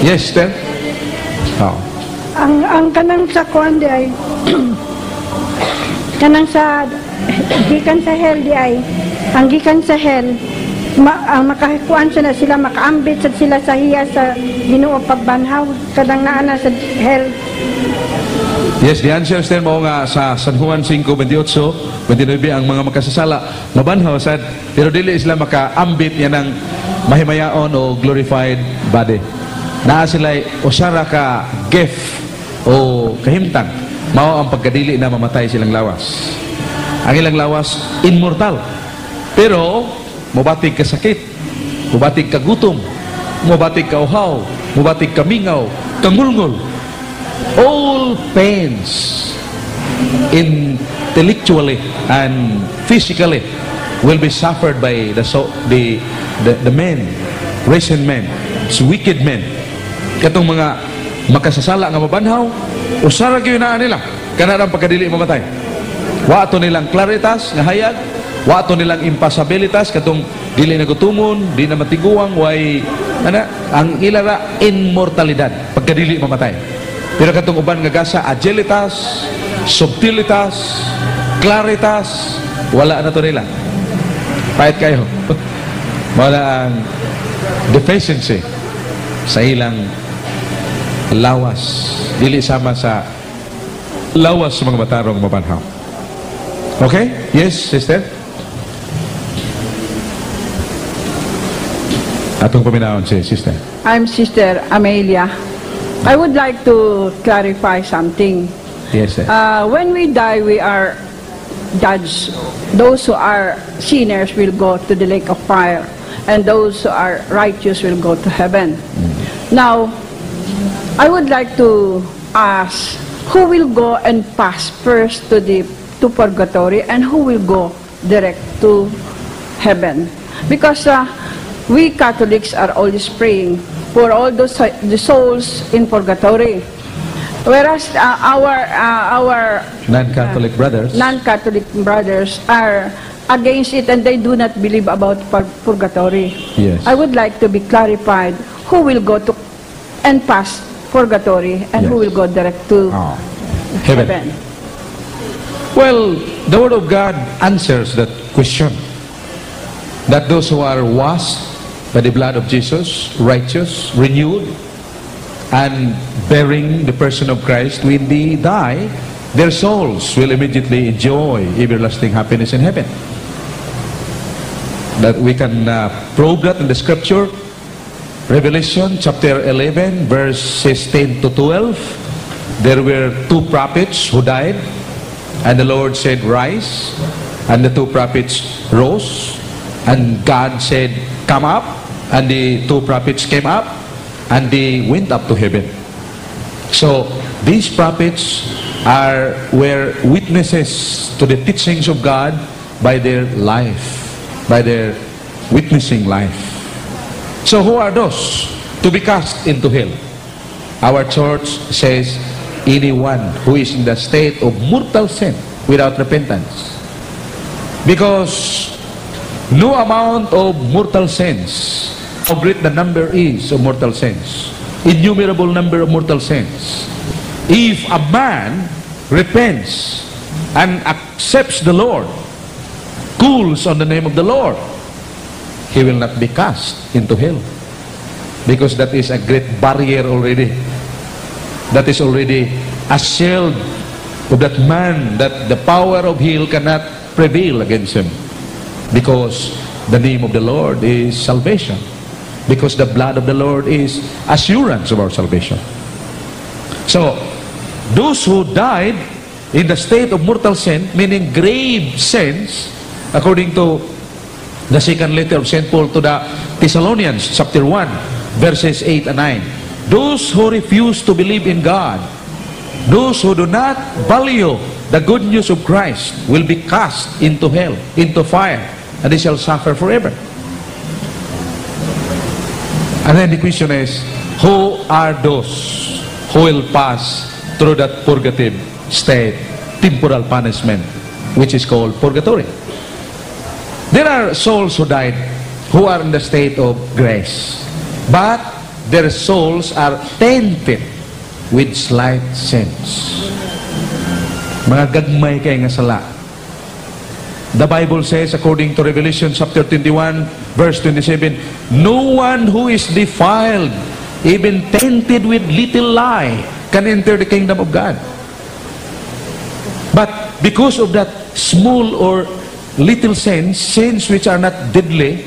Yes, Sten? Oh. Ang kanang sa kuan di ay kanang sa gikan sa hell di ay ang gikan sa hell ma, ang makakuan sa na sila, makaambit sa sila sa hiya sa Ginoo pagbanhaw kanang naa na sa hell? Yes, the answer, Sten, mao nga sa San Juan 5:28, 29, ang mga makasasala mabanhaw sad, pero dili sila makaambit niya ng mahimayaon o glorified body. Naa sila usara ka gift o kahimtang. Mao ang pagkadili na mamatay silang lawas. Ang ilang lawas immortal. Pero mobatig ka sakit, mobatig ka gutom, mobatig ka uhaw, mobatig ka mingaw, kangulngol. All pains intellectually and physically will be suffered by the so, the men, risen men, wicked men. Katong mga makasasala nga mabanhaw, usara gyud naa nila kana ang pagkadili mamatay. Wa ato nilang claritas nga hayag, wa ato nilang impassabilitas katong dili na gutumon, di na matiguang, way ana ang ilara immortalidad pagkadili mamatay. Pero katong uban nga gasa agilitas, subtilitas, claritas, wala na to nila. Pahit kayo. Wala ang deficiency sa ilang lawas. Dili sama sa lawas sa mga matarong mabanhaw. Okay? Yes, sister? Atong paminawon si sister. I'm Sister Amelia. I would like to clarify something. Yes, sir. When we die, we are judged. Those who are sinners will go to the lake of fire, and those who are righteous will go to heaven. Now, I would like to ask, who will go and pass first to purgatory, and who will go direct to heaven? Because we Catholics are always praying for all those the souls in purgatory. Whereas our Non-Catholic brothers. Non-Catholic brothers are against it and they do not believe about purgatory. I would like to be clarified who will go to and pass purgatory and who will go direct to Oh. Heaven. Heaven. Well, the Word of God answers that question. That those who are washed by the blood of Jesus, righteous, renewed, And bearing the person of Christ, when they die, their souls will immediately enjoy everlasting happiness in heaven. That we can prove that in the scripture. Revelation chapter 11, verses 10 to 12. There were two prophets who died, and the Lord said, "Rise." And the two prophets rose, and God said, "Come up." And the two prophets came up, and they went up to heaven. So, these prophets were witnesses to the teachings of God by their life, by their witnessing life. So, who are those to be cast into hell? Our church says anyone who is in the state of mortal sin without repentance. Because no amount of mortal sins, how great the number is of mortal sins, innumerable number of mortal sins, if a man repents and accepts the Lord, calls on the name of the Lord, he will not be cast into hell. Because that is a great barrier already. That is already a shield of that man that the power of hell cannot prevail against him. Because the name of the Lord is salvation. Because the blood of the Lord is assurance of our salvation. So, those who died in the state of mortal sin, meaning grave sins, according to the second letter of St. Paul to the Thessalonians, chapter 1, verses 8 and 9. Those who refuse to believe in God, those who do not value the good news of Christ, will be cast into hell, into fire, and they shall suffer forever. And then the question is, who are those who will pass through that purgative state, temporal punishment, which is called purgatory? There are souls who died who are in the state of grace, but their souls are tainted with slight sins. Mga gagmay kay nga sala. The Bible says, according to Revelation chapter 21, verse 27, "No one who is defiled, even tainted with little lie, can enter the kingdom of God." But because of that small or little sins, sins which are not deadly,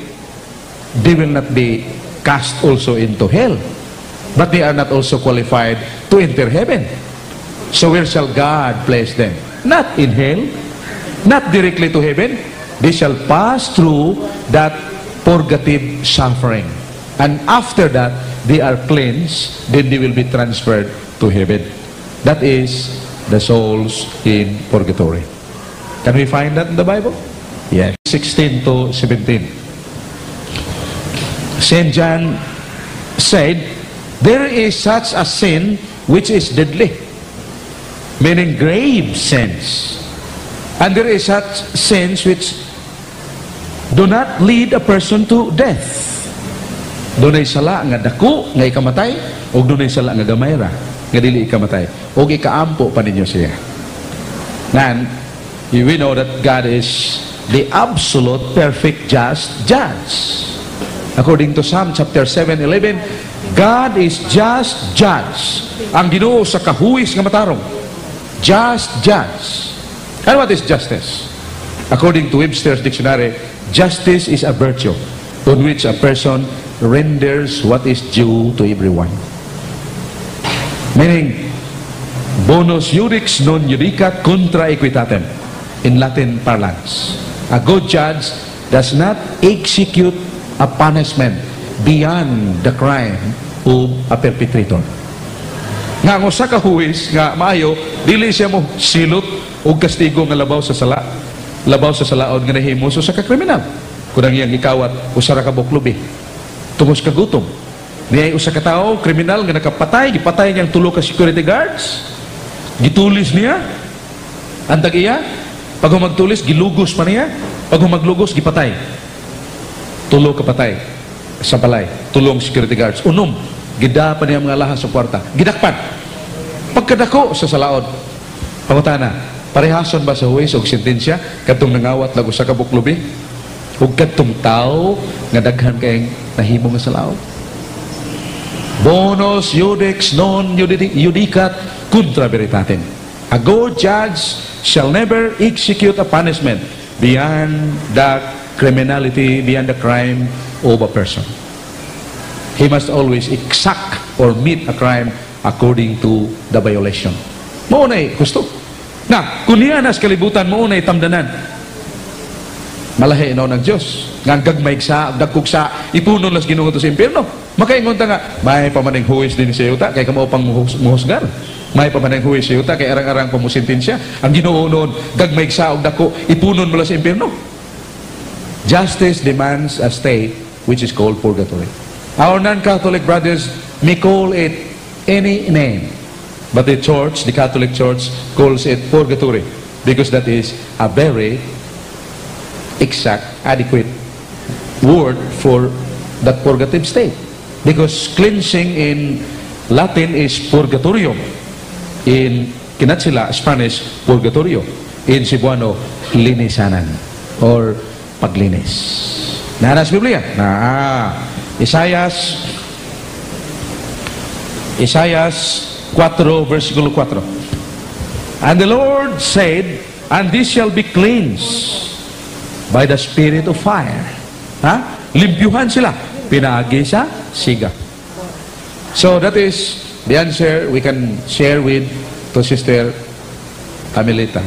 they will not be cast also into hell. But they are not also qualified to enter heaven. So where shall God place them? Not in hell, not directly to heaven. They shall pass through that purgative suffering. And after that, they are cleansed, then they will be transferred to heaven. That is the souls in purgatory. Can we find that in the Bible? Yes. 16 to 17. St. John said, "There is such a sin which is deadly," meaning grave sins. "And there is such sins which do not lead a person to death." Dunay sala nga dako nga ikamatay ug dunay sala nga gamay ra nga dili ikamatay ug ikaampo pa ninyo siya. And we know that God is the absolute, perfect, just judge. According to Psalm chapter 7, 11, God is just judge. Ang Ginoo usa ka huwis nga matarong. Just judge. And what is justice? According to Webster's Dictionary, justice is a virtue on which a person renders what is due to everyone. Meaning, bonus iudex non judicat contra aequitatem in Latin parlance. A good judge does not execute a punishment beyond the crime of a perpetrator. Nga ang usa ka huwis nga maayo, dili siya mo silot og kastigo nga labaw sa sala, labaw sa salaod nga nahimo sa usa ka kriminal. Kung ang iyang gikawat usa ra ka buok lubi, tungod sa kagutom. Niya usa ka tawo kriminal nga nakapatay, gipatay niyang tulo ka security guards, gitulis niya ang tag-iya, pag humagtulis, gilugos pa niya, pag humaglugos, gipatay. Tulo ka patay sa balay, tulong security guards. Unom, gida pa niya mga lahas sa kwarta. Gidakpan. Pagkadako sa salaod, pangutana, parehason ba sa huwis og sentensya kadtong nangawat lag usa ka buok lubi ug kadtong tawo nga daghan kayong nahimo nga salaod? Bonus judex non judicat contra veritatem. A good judge shall never execute a punishment beyond the criminality, beyond the crime of a person. He must always exact or meet a crime according to the violation. Mao na gusto. Na, kung niya nas kalibutan, mao na tamdanan. Malahi no ng Diyos. Nga ang gagmay sa, dagkog sa, ipunon las Ginoo to sa impierno. Makaingon ta nga, may pamaning huwis din siya yuta, kay kamo pang muhusgar. May pamaning huwis siya yuta, kay arang-arang pamusintensya. Ang Ginoo noon, gagmay sa og dako, ipunon mo lang sa impierno. Justice demands a state which is called purgatory. Our non-Catholic brothers may call it any name, but the Church, the Catholic Church, calls it purgatory because that is a very exact, adequate word for that purgative state. Because cleansing in Latin is purgatorium. In Kinatsila, Spanish, purgatorio. In Cebuano, linisanan or paglinis. Nana sa Biblia? Na, Isaiah 4, versikulo 4. And the Lord said, "And this shall be cleansed by the spirit of fire." Ha? Limpyuhan sila. Pinaagi sa siga. So that is the answer we can share with to Sister Amelita.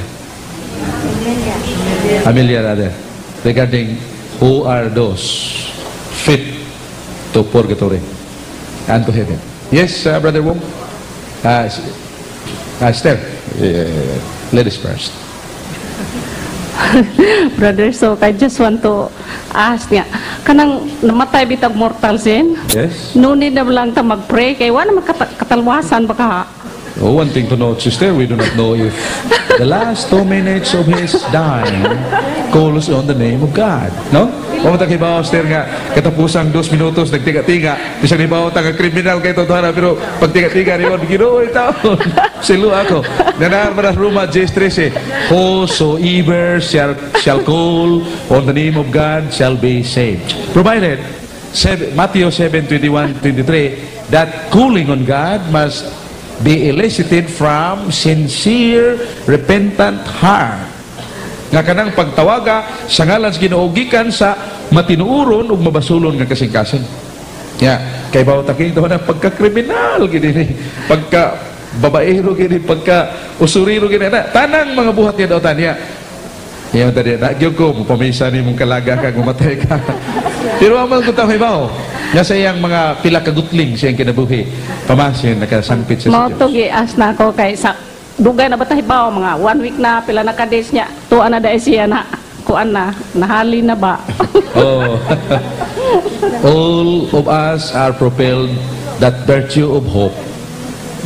Amelia rather. Regarding who are those fit to purgatory and to heaven. Yes, Brother Wong? Esther, ladies first. Brother, so I just want to ask niya, kanang namatay bitag mortal sin? Yes. No need na lang ta mag-pray kay wala man katalwasan baka. Oh, one thing to note, sister, we do not know if the last 2 minutes of his dying calls on the name of God. No? O matang hibaw, sister, nga, katapusang 2 minutos, nagtiga-tiga, bisag hibaw, tanga kriminal kay totohana, pero pag tiga-tiga, niyon, Ginoo, taon, silo ako. Nanar para Roma 10:13, "Whosoever shall call on the name of God shall be saved." Provided, Matthew 7, 21, 23, that calling on God must be elicited from sincere, repentant heart. Nga kanang pagtawaga sa ngalan sa Ginoo gikan sa matinuoron ug mabasulon nga kasing-kasing. Ya, kay bawo ta kini na pagka-kriminal gini ni, pagka babaero gini, pagka usuriro gini na tanang mga buhat niya daw tanya. Iya tadi na gyud ko pamisa ni mong kalaga ka mamatay ka. Pero amal ko tang hibaw. Nga sa iyang mga pila ka gutling sa iyang kinabuhi, pamasin nakasangpit siya sa Mao Diyos. To gi-ask na ako kay sa dugay na ba ta hibaw, mga one week na, pila na ka days niya, tuwa na dahil siya na kuan na nahali na ba? Oh. All of us are propelled that virtue of hope.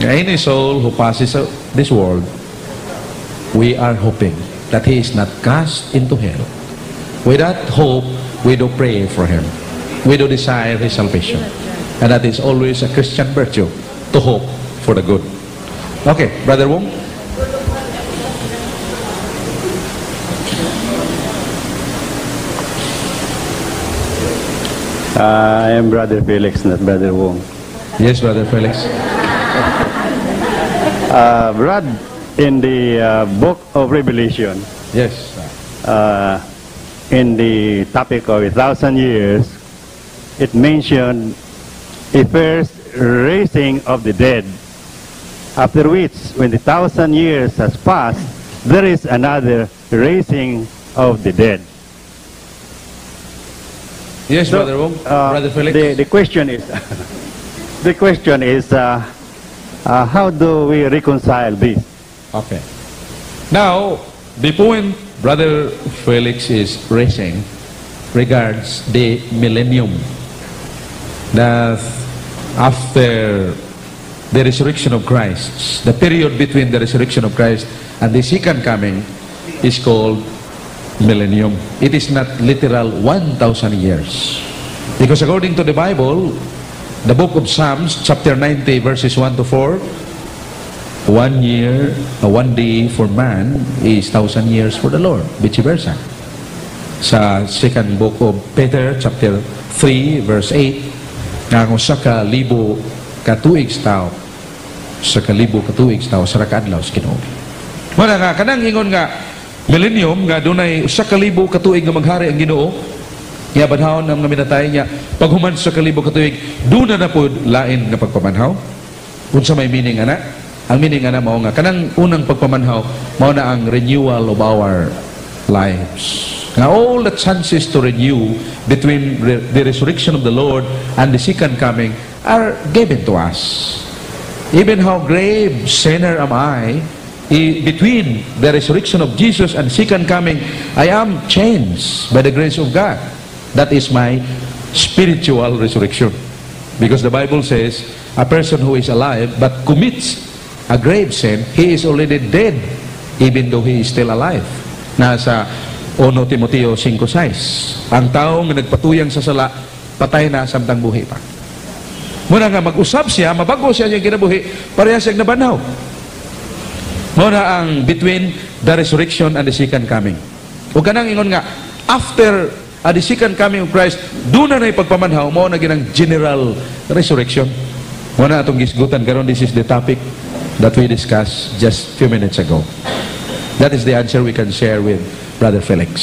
Any soul who passes this world, we are hoping that he is not cast into hell. With that hope, we do pray for him. We do desire his salvation. And that is always a Christian virtue, to hope for the good. Okay, Brother Wong? I am Brother Felix, not Brother Wong. Yes, Brother Felix. Brad, in the book of Revelation, in the topic of 1,000 years, it mentioned a first raising of the dead, after which, when the 1,000 years has passed, there is another raising of the dead. Yes, So, Brother Wong. Brother Felix. The question is, how do we reconcile this? Okay. Now, the point Brother Felix is raising regards the millennium. That after the resurrection of Christ, the period between the resurrection of Christ and the second coming is called millennium. It is not literal 1,000 years. Because according to the Bible, the book of Psalms, chapter 90, verses 1 to 4, one year, one day for man is 1,000 years for the Lord, vice versa. Sa second book of Peter, chapter 3, verse 8, nga ang usa ka libo Katuig sa tao sa kalibo katuig sa tao sa kaadlaw sa Ginoo. Mao nga kanang ingon nga millennium nga dunay 1,000 ka tuig nga maghari ang Ginoo, nga banhawon ang mga minatay niya, paghuman sa 1,000 ka tuig duna na pod lain nga pagpamanhaw. Unsa may meaning ana? Ang meaning ana mao nga kanang unang pagpamanhaw mao na ang renewal of our lives. Nga all the chances to renew between the resurrection of the Lord and the second coming are given to us. Even how grave sinner am I, between the resurrection of Jesus and second coming, I am changed by the grace of God. That is my spiritual resurrection. Because the Bible says, a person who is alive but commits a grave sin, he is already dead even though he is still alive. Nasa 1 Timoteo 5:6. Ang tao nga nagpatuyang sa sala, patay na samtang buhi pa. Mao na nga mag-usab siya, mabago siya siyang kinabuhi, pareha siyang nabanhaw. Mao na ang between the resurrection and the second coming. O kanang ingon nga, after the second coming of Christ, duna na pagpamanhaw, mao na ginang general resurrection. Mao na atong gisgutan karon. This is the topic that we discussed just few minutes ago. That is the answer we can share with Brother Felix.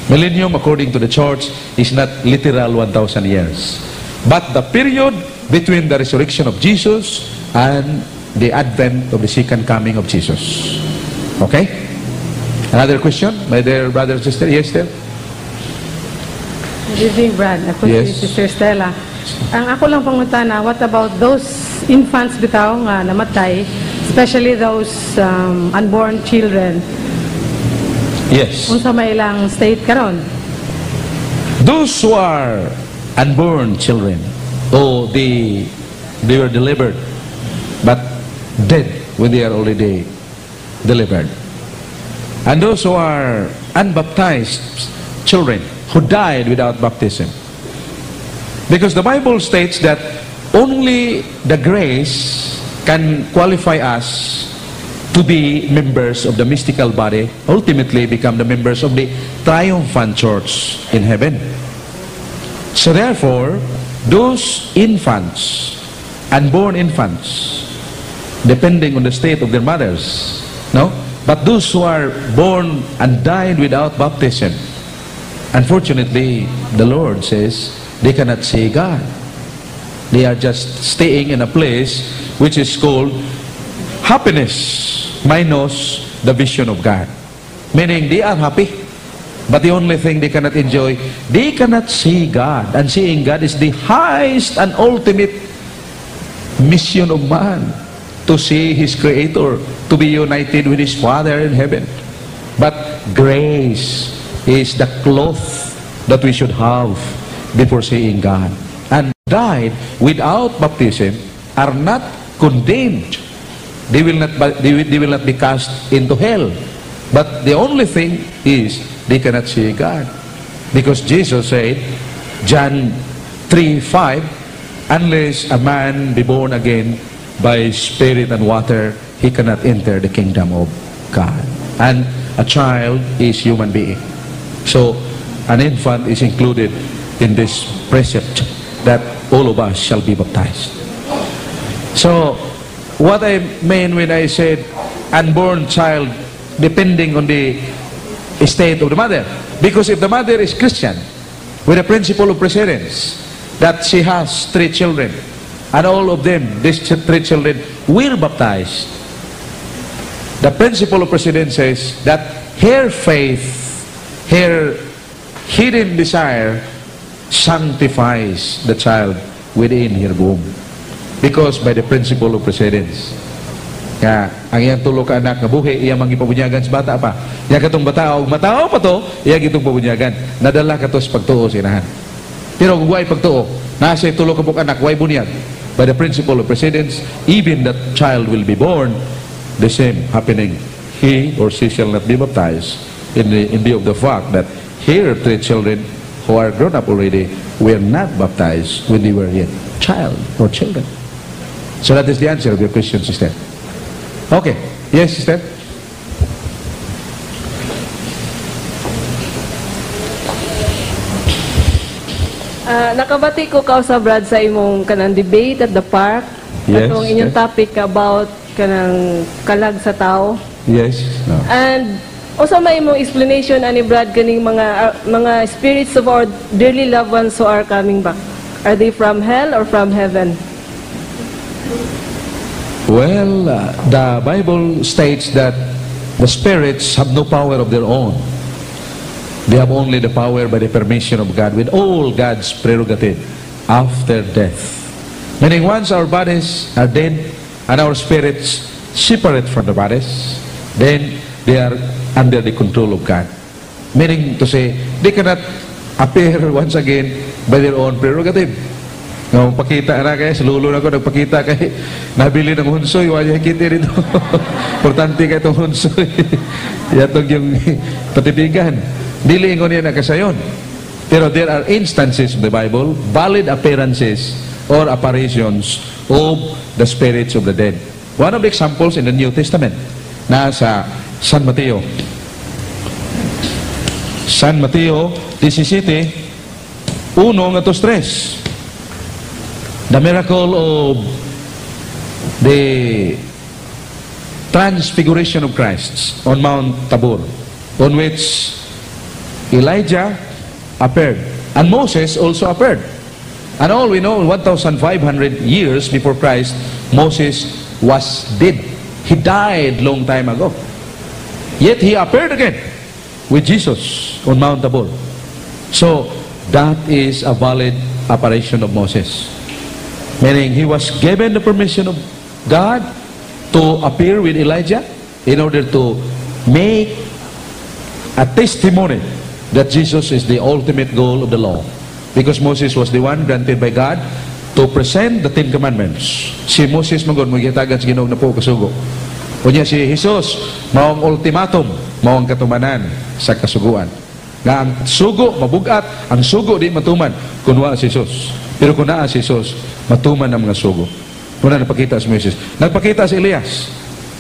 Millennium, according to the church, is not literal 1,000 years, but the period between the resurrection of Jesus and the advent of the second coming of Jesus. Okay? Another question, my dear brother and sister? Yes, sir? Good evening, Brad. Ako si Sister Stella. Ang ako lang pangutana, what about those infants bitaw nga namatay, especially those unborn children? Yes. Unsa may ilang state karon? Those who are unborn children, or they were delivered, but dead when they are already delivered. And those who are unbaptized children, who died without baptism. Because the Bible states that only the grace can qualify us to be members of the mystical body, ultimately become the members of the triumphant church in heaven. So therefore, those infants, unborn infants, depending on the state of their mothers, no? But those who are born and died without baptism, unfortunately, the Lord says they cannot see God. They are just staying in a place which is called happiness minus the vision of God. Meaning they are happy, but the only thing they cannot enjoy, they cannot see God. And seeing God is the highest and ultimate mission of man, to see his Creator, to be united with his Father in heaven. But grace is the cloth that we should have before seeing God. And died without baptism are not condemned. They will not be cast into hell. But the only thing is they cannot see God. Because Jesus said, John 3:5, "Unless a man be born again by spirit and water, he cannot enter the kingdom of God." And a child is human being. So, an infant is included in this precept that all of us shall be baptized. So, what I mean when I said unborn child, depending on the state of the mother. Because if the mother is Christian, with the principle of precedence, that she has three children, and all of them, these three children, were baptized, the principle of precedence says that her faith, her hidden desire, sanctifies the child within her womb. Because by the principle of precedence, nga ang iyang tulo ka anak nga buhi, iya mangipabunyagan sa bata pa. Ya katong bata og matawo pa to, iya gitong pabunyagan. Nadala kato sa pagtuo sa inahan. Pero kung way pagtuo, naa siya tulo ka buok anak, way bunyag. By the principle of precedence, even that child will be born, the same happening. He or she shall not be baptized in view of the fact that here three children who are grown up already were not baptized when they were yet child or children. So that is the answer of your question, sister. Okay. Yes, sister? Nakabati ko kausa, Brad, sa imong kanang debate at the park. Yes. Atong inyong topic about kanang kalag sa tao. Yes. No. And usa may imong explanation ani, Brad, kaning mga spirits of our dearly loved ones who are coming back? Are they from hell or from heaven? Well, the Bible states that the spirits have no power of their own. They have only the power by the permission of God, with all God's prerogative after death. Meaning, once our bodies are dead and our spirits separate from the bodies, then they are under the control of God. Meaning to say, they cannot appear once again by their own prerogative. Nga pakita na kay sa lulo na ko nagpakita kay nabili ng hunsoy, wala kita dito. Importante kay itong hunsoy. Yatog yung patibigan. Dili ingon niya nakasayon. Pero there are instances in the Bible, valid appearances or apparitions of the spirits of the dead. One of the examples in the New Testament, nasa San Mateo. San Mateo 17, 1 ngadto 3. The miracle of the transfiguration of Christ on Mount Tabor, on which Elijah appeared and Moses also appeared. And all we know, 1,500 years before Christ, Moses was dead. He died long time ago. Yet he appeared again with Jesus on Mount Tabor. So, that is a valid apparition of Moses. Meaning, he was given the permission of God to appear with Elijah in order to make a testimony that Jesus is the ultimate goal of the law. Because Moses was the one granted by God to present the Ten Commandments. Si Moses magod mo gihatagan sa Ginoo napulo ka sugo. Unya si Jesus mao ang ultimatum, mao ang katumanan sa kasuguan. Nga ang sugo mabugat, ang sugo di matuman kung wa si Jesus. Pero kung naa si Jesus, matuman ang mga sugo. Una napakita si Moses. Nagpakita si Elias.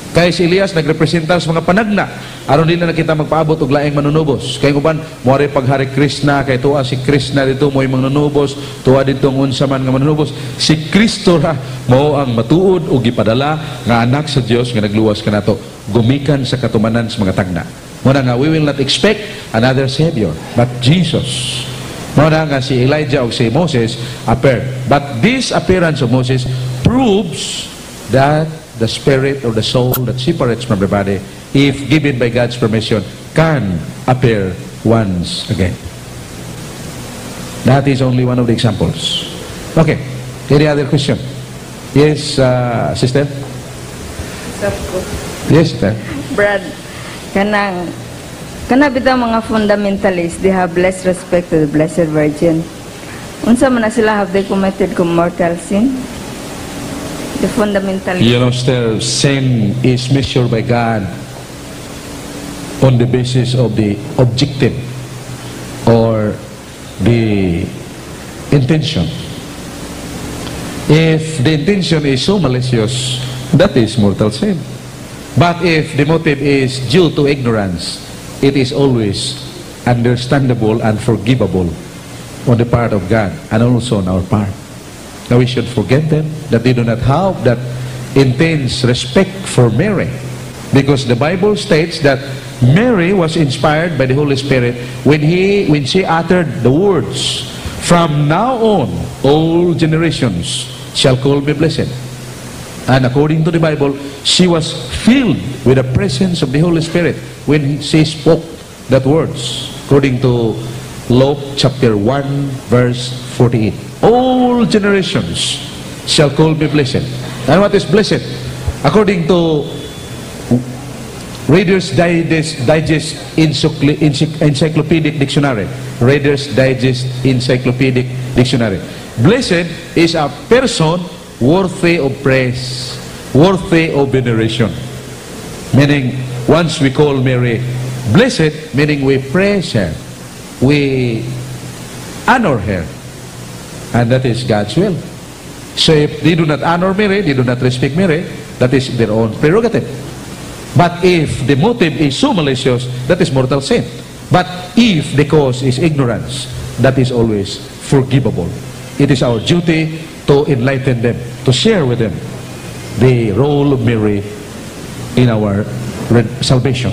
Kay si Elias nagrepresenta sa mga panagna. Aron di na nakita magpaabot og laing manunubos. Kay uban moari paghari Krishna, kay tuwa si Krishna dito mo'y manunubos, tuwa dito ang unsa man nga manunubos. Si Kristo ra mao ang matuod ug gipadala nga anak sa Dios nga nagluwas kanato gumikan sa katumanan sa mga tagna. Muna nga we will not expect another savior but Jesus. Mao na nga si Elijah o si Moses appeared. But this appearance of Moses proves that the spirit or the soul that separates from the body, if given by God's permission, can appear once again. That is only one of the examples. Okay. Any other question? Yes, sister? Yes, sister. Brad, kanang kana bitaw mga fundamentalists, they have less respect to the Blessed Virgin. Unsa man na sila, have they committed mortal sin? The fundamentalists. Sister, sin is measured by God on the basis of the objective or the intention. If the intention is so malicious, that is mortal sin. But if the motive is due to ignorance, it is always understandable and forgivable on the part of God and also on our part. Now we should forgive them that they do not have that intense respect for Mary. Because the Bible states that Mary was inspired by the Holy Spirit when she uttered the words, "From now on, all generations shall call me blessed." And according to the Bible, she was filled with the presence of the Holy Spirit when she spoke that words. According to Luke chapter 1, verse 48. "All generations shall call me blessed." And what is blessed? According to Reader's Digest Encyclopedic Dictionary. Reader's Digest Encyclopedic Dictionary. Blessed is a person worthy of praise, worthy of veneration. Meaning, once we call Mary blessed, meaning we praise her, we honor her. And that is God's will. So if they do not honor Mary, they do not respect Mary, that is their own prerogative. But if the motive is so malicious, that is mortal sin. But if the cause is ignorance, that is always forgivable. It is our duty to enlighten them, to share with them the role of Mary in our salvation,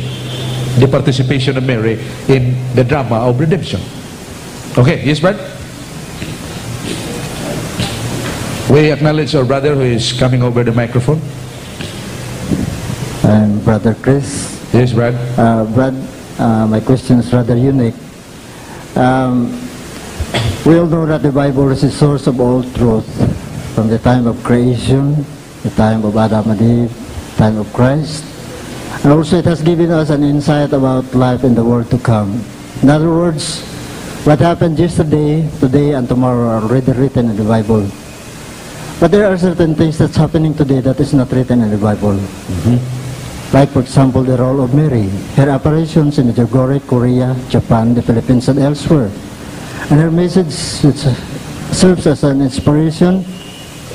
the participation of Mary in the drama of redemption. Okay, yes, Brad? We acknowledge our brother who is coming over the microphone. I'm Brother Chris. Yes, Brad. Brad, my question is rather unique. We all know that the Bible is the source of all truth, from the time of creation, the time of Adam and Eve, time of Christ, and also it has given us an insight about life in the world to come. In other words, what happened yesterday, today, and tomorrow are already written in the Bible. But there are certain things that's happening today that is not written in the Bible. Like, for example, the role of Mary, her apparitions in Medjugorje, Korea, Japan, the Philippines, and elsewhere. And her message, which serves as an inspiration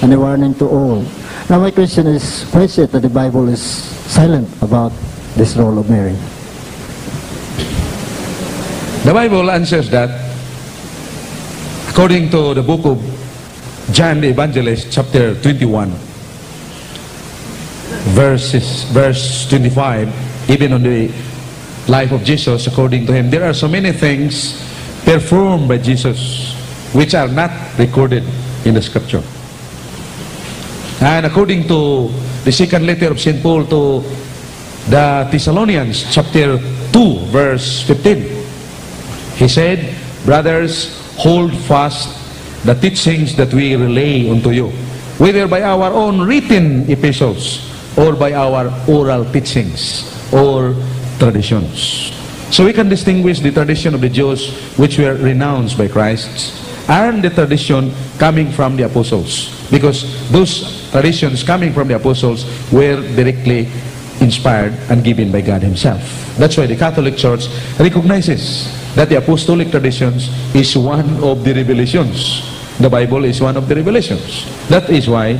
and a warning to all. Now, my question is, why is it that the Bible is silent about this role of Mary? The Bible answers that according to the book of John the Evangelist, chapter 21, verse 25, even on the life of Jesus, according to him, there are so many things performed by Jesus which are not recorded in the scripture. And according to the second letter of St. Paul to the Thessalonians, chapter 2, verse 15, he said, "Brothers, hold fast the teachings that we relay unto you, whether by our own written epistles or by our oral teachings or traditions." So we can distinguish the tradition of the Jews, which were renounced by Christ, and the tradition coming from the apostles, because those traditions coming from the apostles were directly inspired and given by God himself. That's why the Catholic Church recognizes that the apostolic traditions is one of the revelations. The Bible is one of the revelations. That is why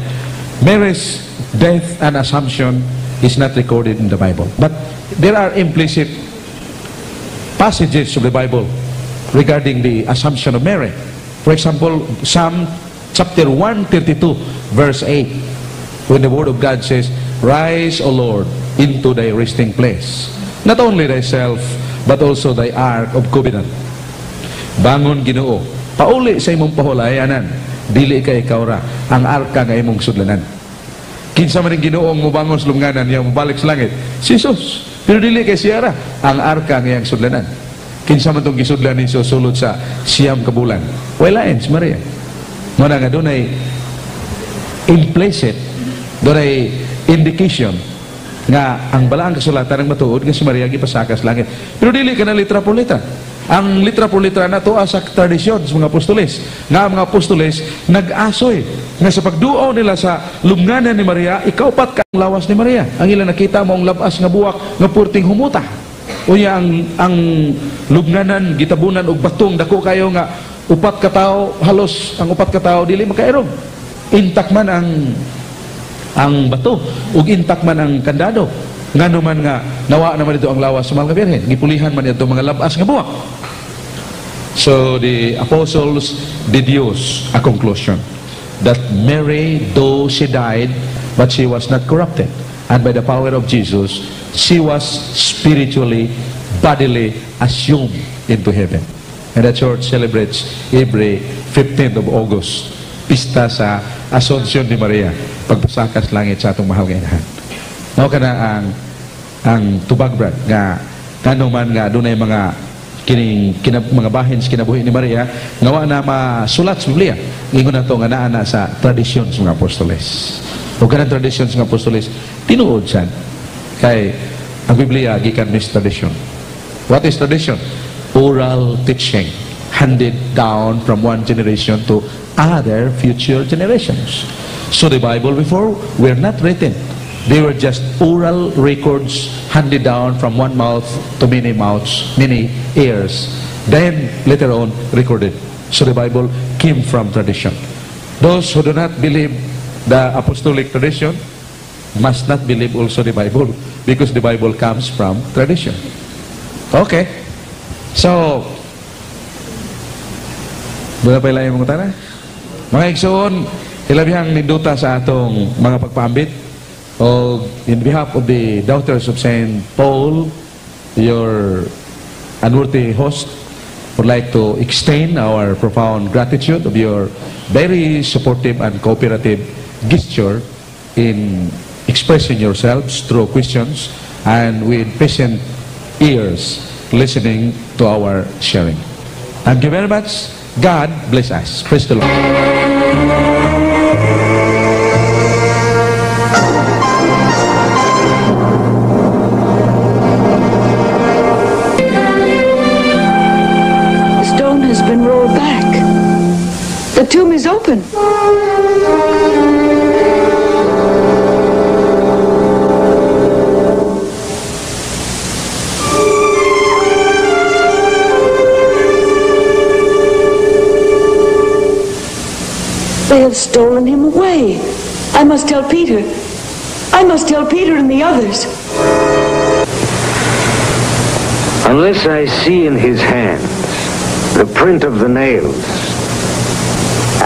Mary's death and assumption is not recorded in the Bible. But there are implicit passages of the Bible regarding the assumption of Mary. For example, Psalm chapter 132, verse 8, when the Word of God says, "Rise, O Lord, into thy resting place, not only thyself, but also thy ark of covenant." Bangon, Ginoo, pauli sa imong pahulayanan, dili kay ikaw ra, ang arka nga imong sudlanan. Kinsa man ang Ginoong mubangon sa lubnganan, iyang mubalik sa langit? Si Jesus. Pero dili kay siya ra, ang arka nga iyang sudlanan. Kinsa man tong gisudlan ni Jesus sulod sa 9 ka bulan? Way lain, si Maria. Mao na nga dunay implicit, dunay indication nga ang balaang kasulatan ang matuod nga si Maria gipasakas langit. Pero dili ka na litra por litra. Ang litra por litra na tuwa sa tradisyon sa mga apostoles. Nga ang mga apostoles nag-asoy nga sa pagduaw nila sa lubnganan ni Maria, ikaupat ka ang lawas ni Maria. Ang ila nakita mo ang labas nga buwak nga purting humuta. Unya ang lubnganan gitabunan og batong dako kayo nga upat ka tawo, halos ang upat ka tawo dili makairog. Intak man ang bato ug intak man ang kandado. Ngano man nga nawa naman dito ang lawas sa mahal nga Birhen, gipulihan man dito mga labas nga buwak. So the apostles deduce a conclusion that Mary, though she died, but she was not corrupted, and by the power of Jesus, she was spiritually, bodily assumed into heaven. And the church celebrates every 15th of August, pista sa Asunsyon ni Maria, pagpasakas langit sa atong mahal nga inahan. Mao kana ang tubag, Brad, nga ngano man nga dunay mga kining mga bahin sa kinabuhi ni Maria nga wa na masulat sa Biblia. Ingon nato nga naa na sa tradisyon sa mga apostoles. O kanang tradisyon sa mga apostoles tinuod sad kay ang Biblia gikan mis tradisyon. What is tradition? Oral teaching handed down from one generation to other future generations. So the Bible before were not written. They were just oral records handed down from one mouth to many mouths, many ears. Then later on recorded. So the Bible came from tradition. Those who do not believe the apostolic tradition must not believe also the Bible, because the Bible comes from tradition. Okay. So, doon na pa ilang mga tana? Mga igsoon, Ilabihang ninduta sa atong mga pagpaambit o in behalf of the Daughters of St. Paul, your unworthy host, would like to extend our profound gratitude of your very supportive and cooperative gesture in expressing yourselves through questions and with patient ears listening to our sharing. Thank you very much. God bless us. Praise the Lord. The stone has been rolled back. The tomb is open. They have stolen him away. I must tell Peter. I must tell Peter and the others. Unless I see in his hands the print of the nails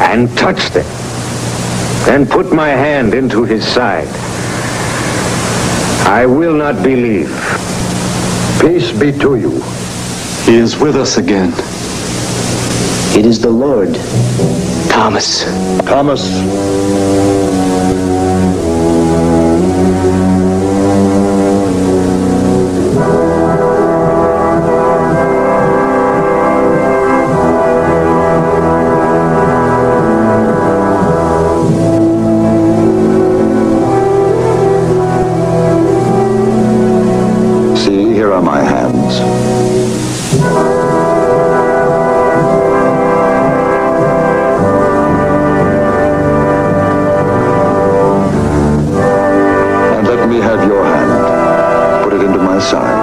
and touch them and put my hand into his side, I will not believe. Peace be to you. He is with us again. It is the Lord. Thomas. Thomas. See, here are my hands. And let me have your hand. Put it into my side.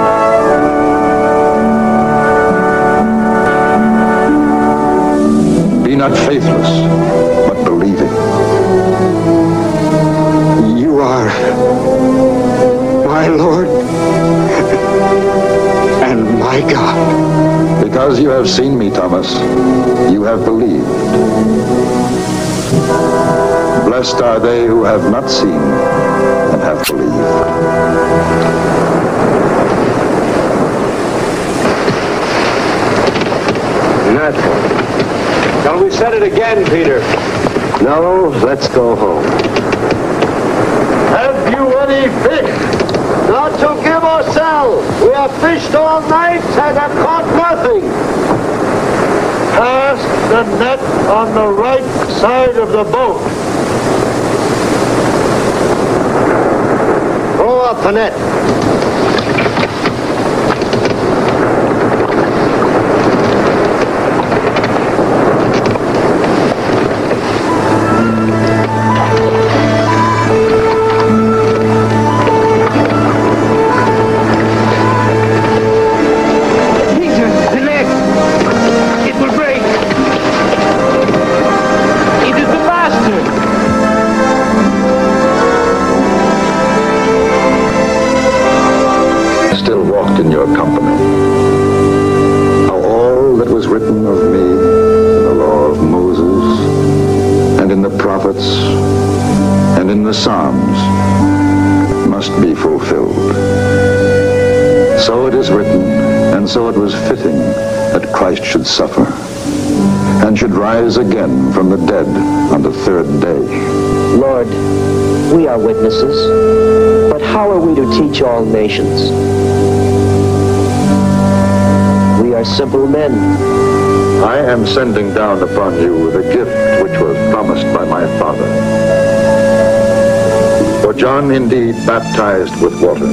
Be not faithless, but believing. You are my Lord and my God. Because you have seen me, Thomas, you have believed. Blessed are they who have not seen and have believed. Nothing. Shall we set it again, Peter? No, let's go home. Have you any fish? Not to give or sell. We have fished all night and have caught nothing. Cast the net on the right side of the boat. Throw out the net. Peter, the net. It will break. It is the master. Still walked in your company. How all that was written of me in the law of Moses and in the prophets and in the Psalms must be fulfilled. So it is written, and so it was fitting that Christ should suffer and should rise again from the dead on the third day. Lord, we are witnesses, but how are we to teach all nations? We are simple men. I am sending down upon you the gift which was promised by my Father. For John indeed baptized with water,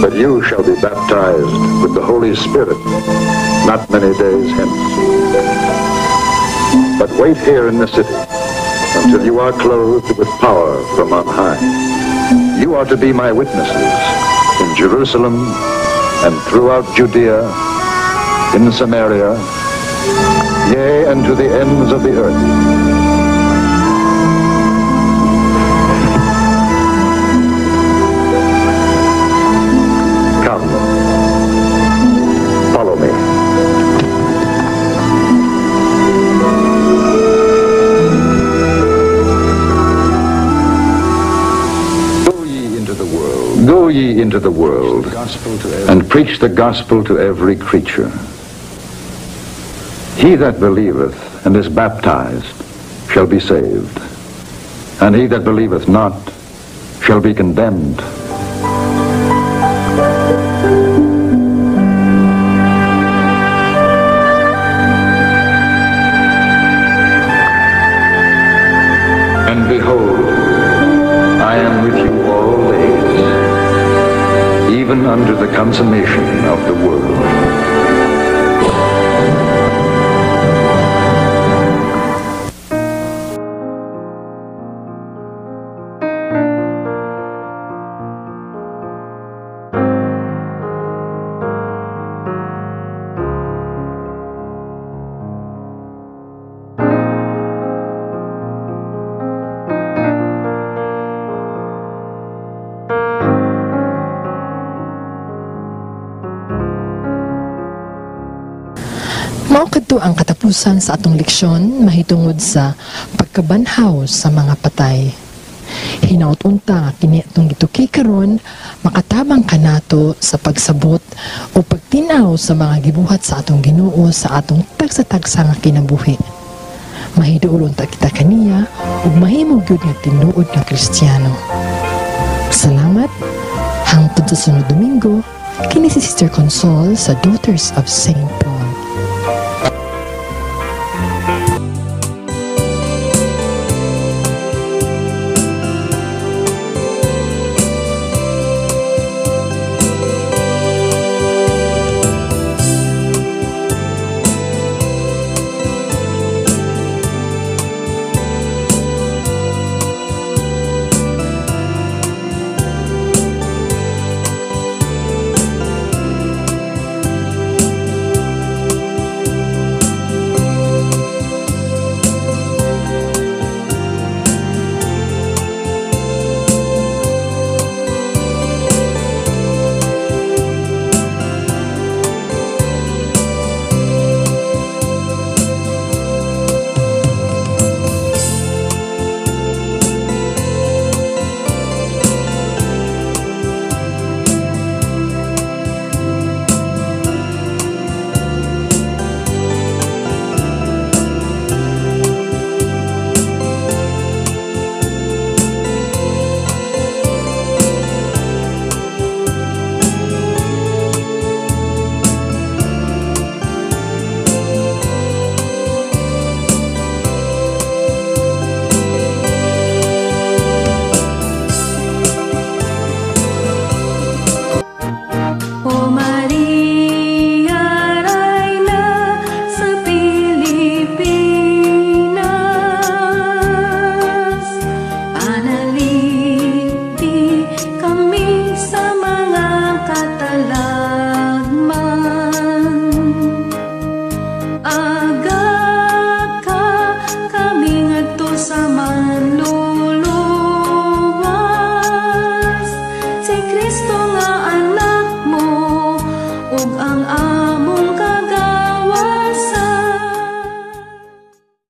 but you shall be baptized with the Holy Spirit not many days hence. But wait here in the city until you are clothed with power from on high. You are to be my witnesses in Jerusalem and throughout Judea, in Samaria, yea, and to the ends of the earth. Come, follow me. into the world and preach the gospel to every creature. He that believeth and is baptized shall be saved, and he that believeth not shall be condemned. And behold, I am with you all days, even unto the consummation of the world. Mao kadto ang katapusan sa atong leksyon mahitungod sa pagkabanhaw sa mga patay. Hinaot unta nga kini atong gituki karon makatabang kanato sa pagsabot o pagtin-aw sa mga gibuhat sa atong Ginoo sa atong tagsa-tagsa nga kinabuhi. Mahiduol unta kita kaniya ug mahimo gyud nga tinuod nga Kristiyano. Salamat. Hangtod sa sunod Domingo, kini si Sister Consol sa Daughters of St. Paul.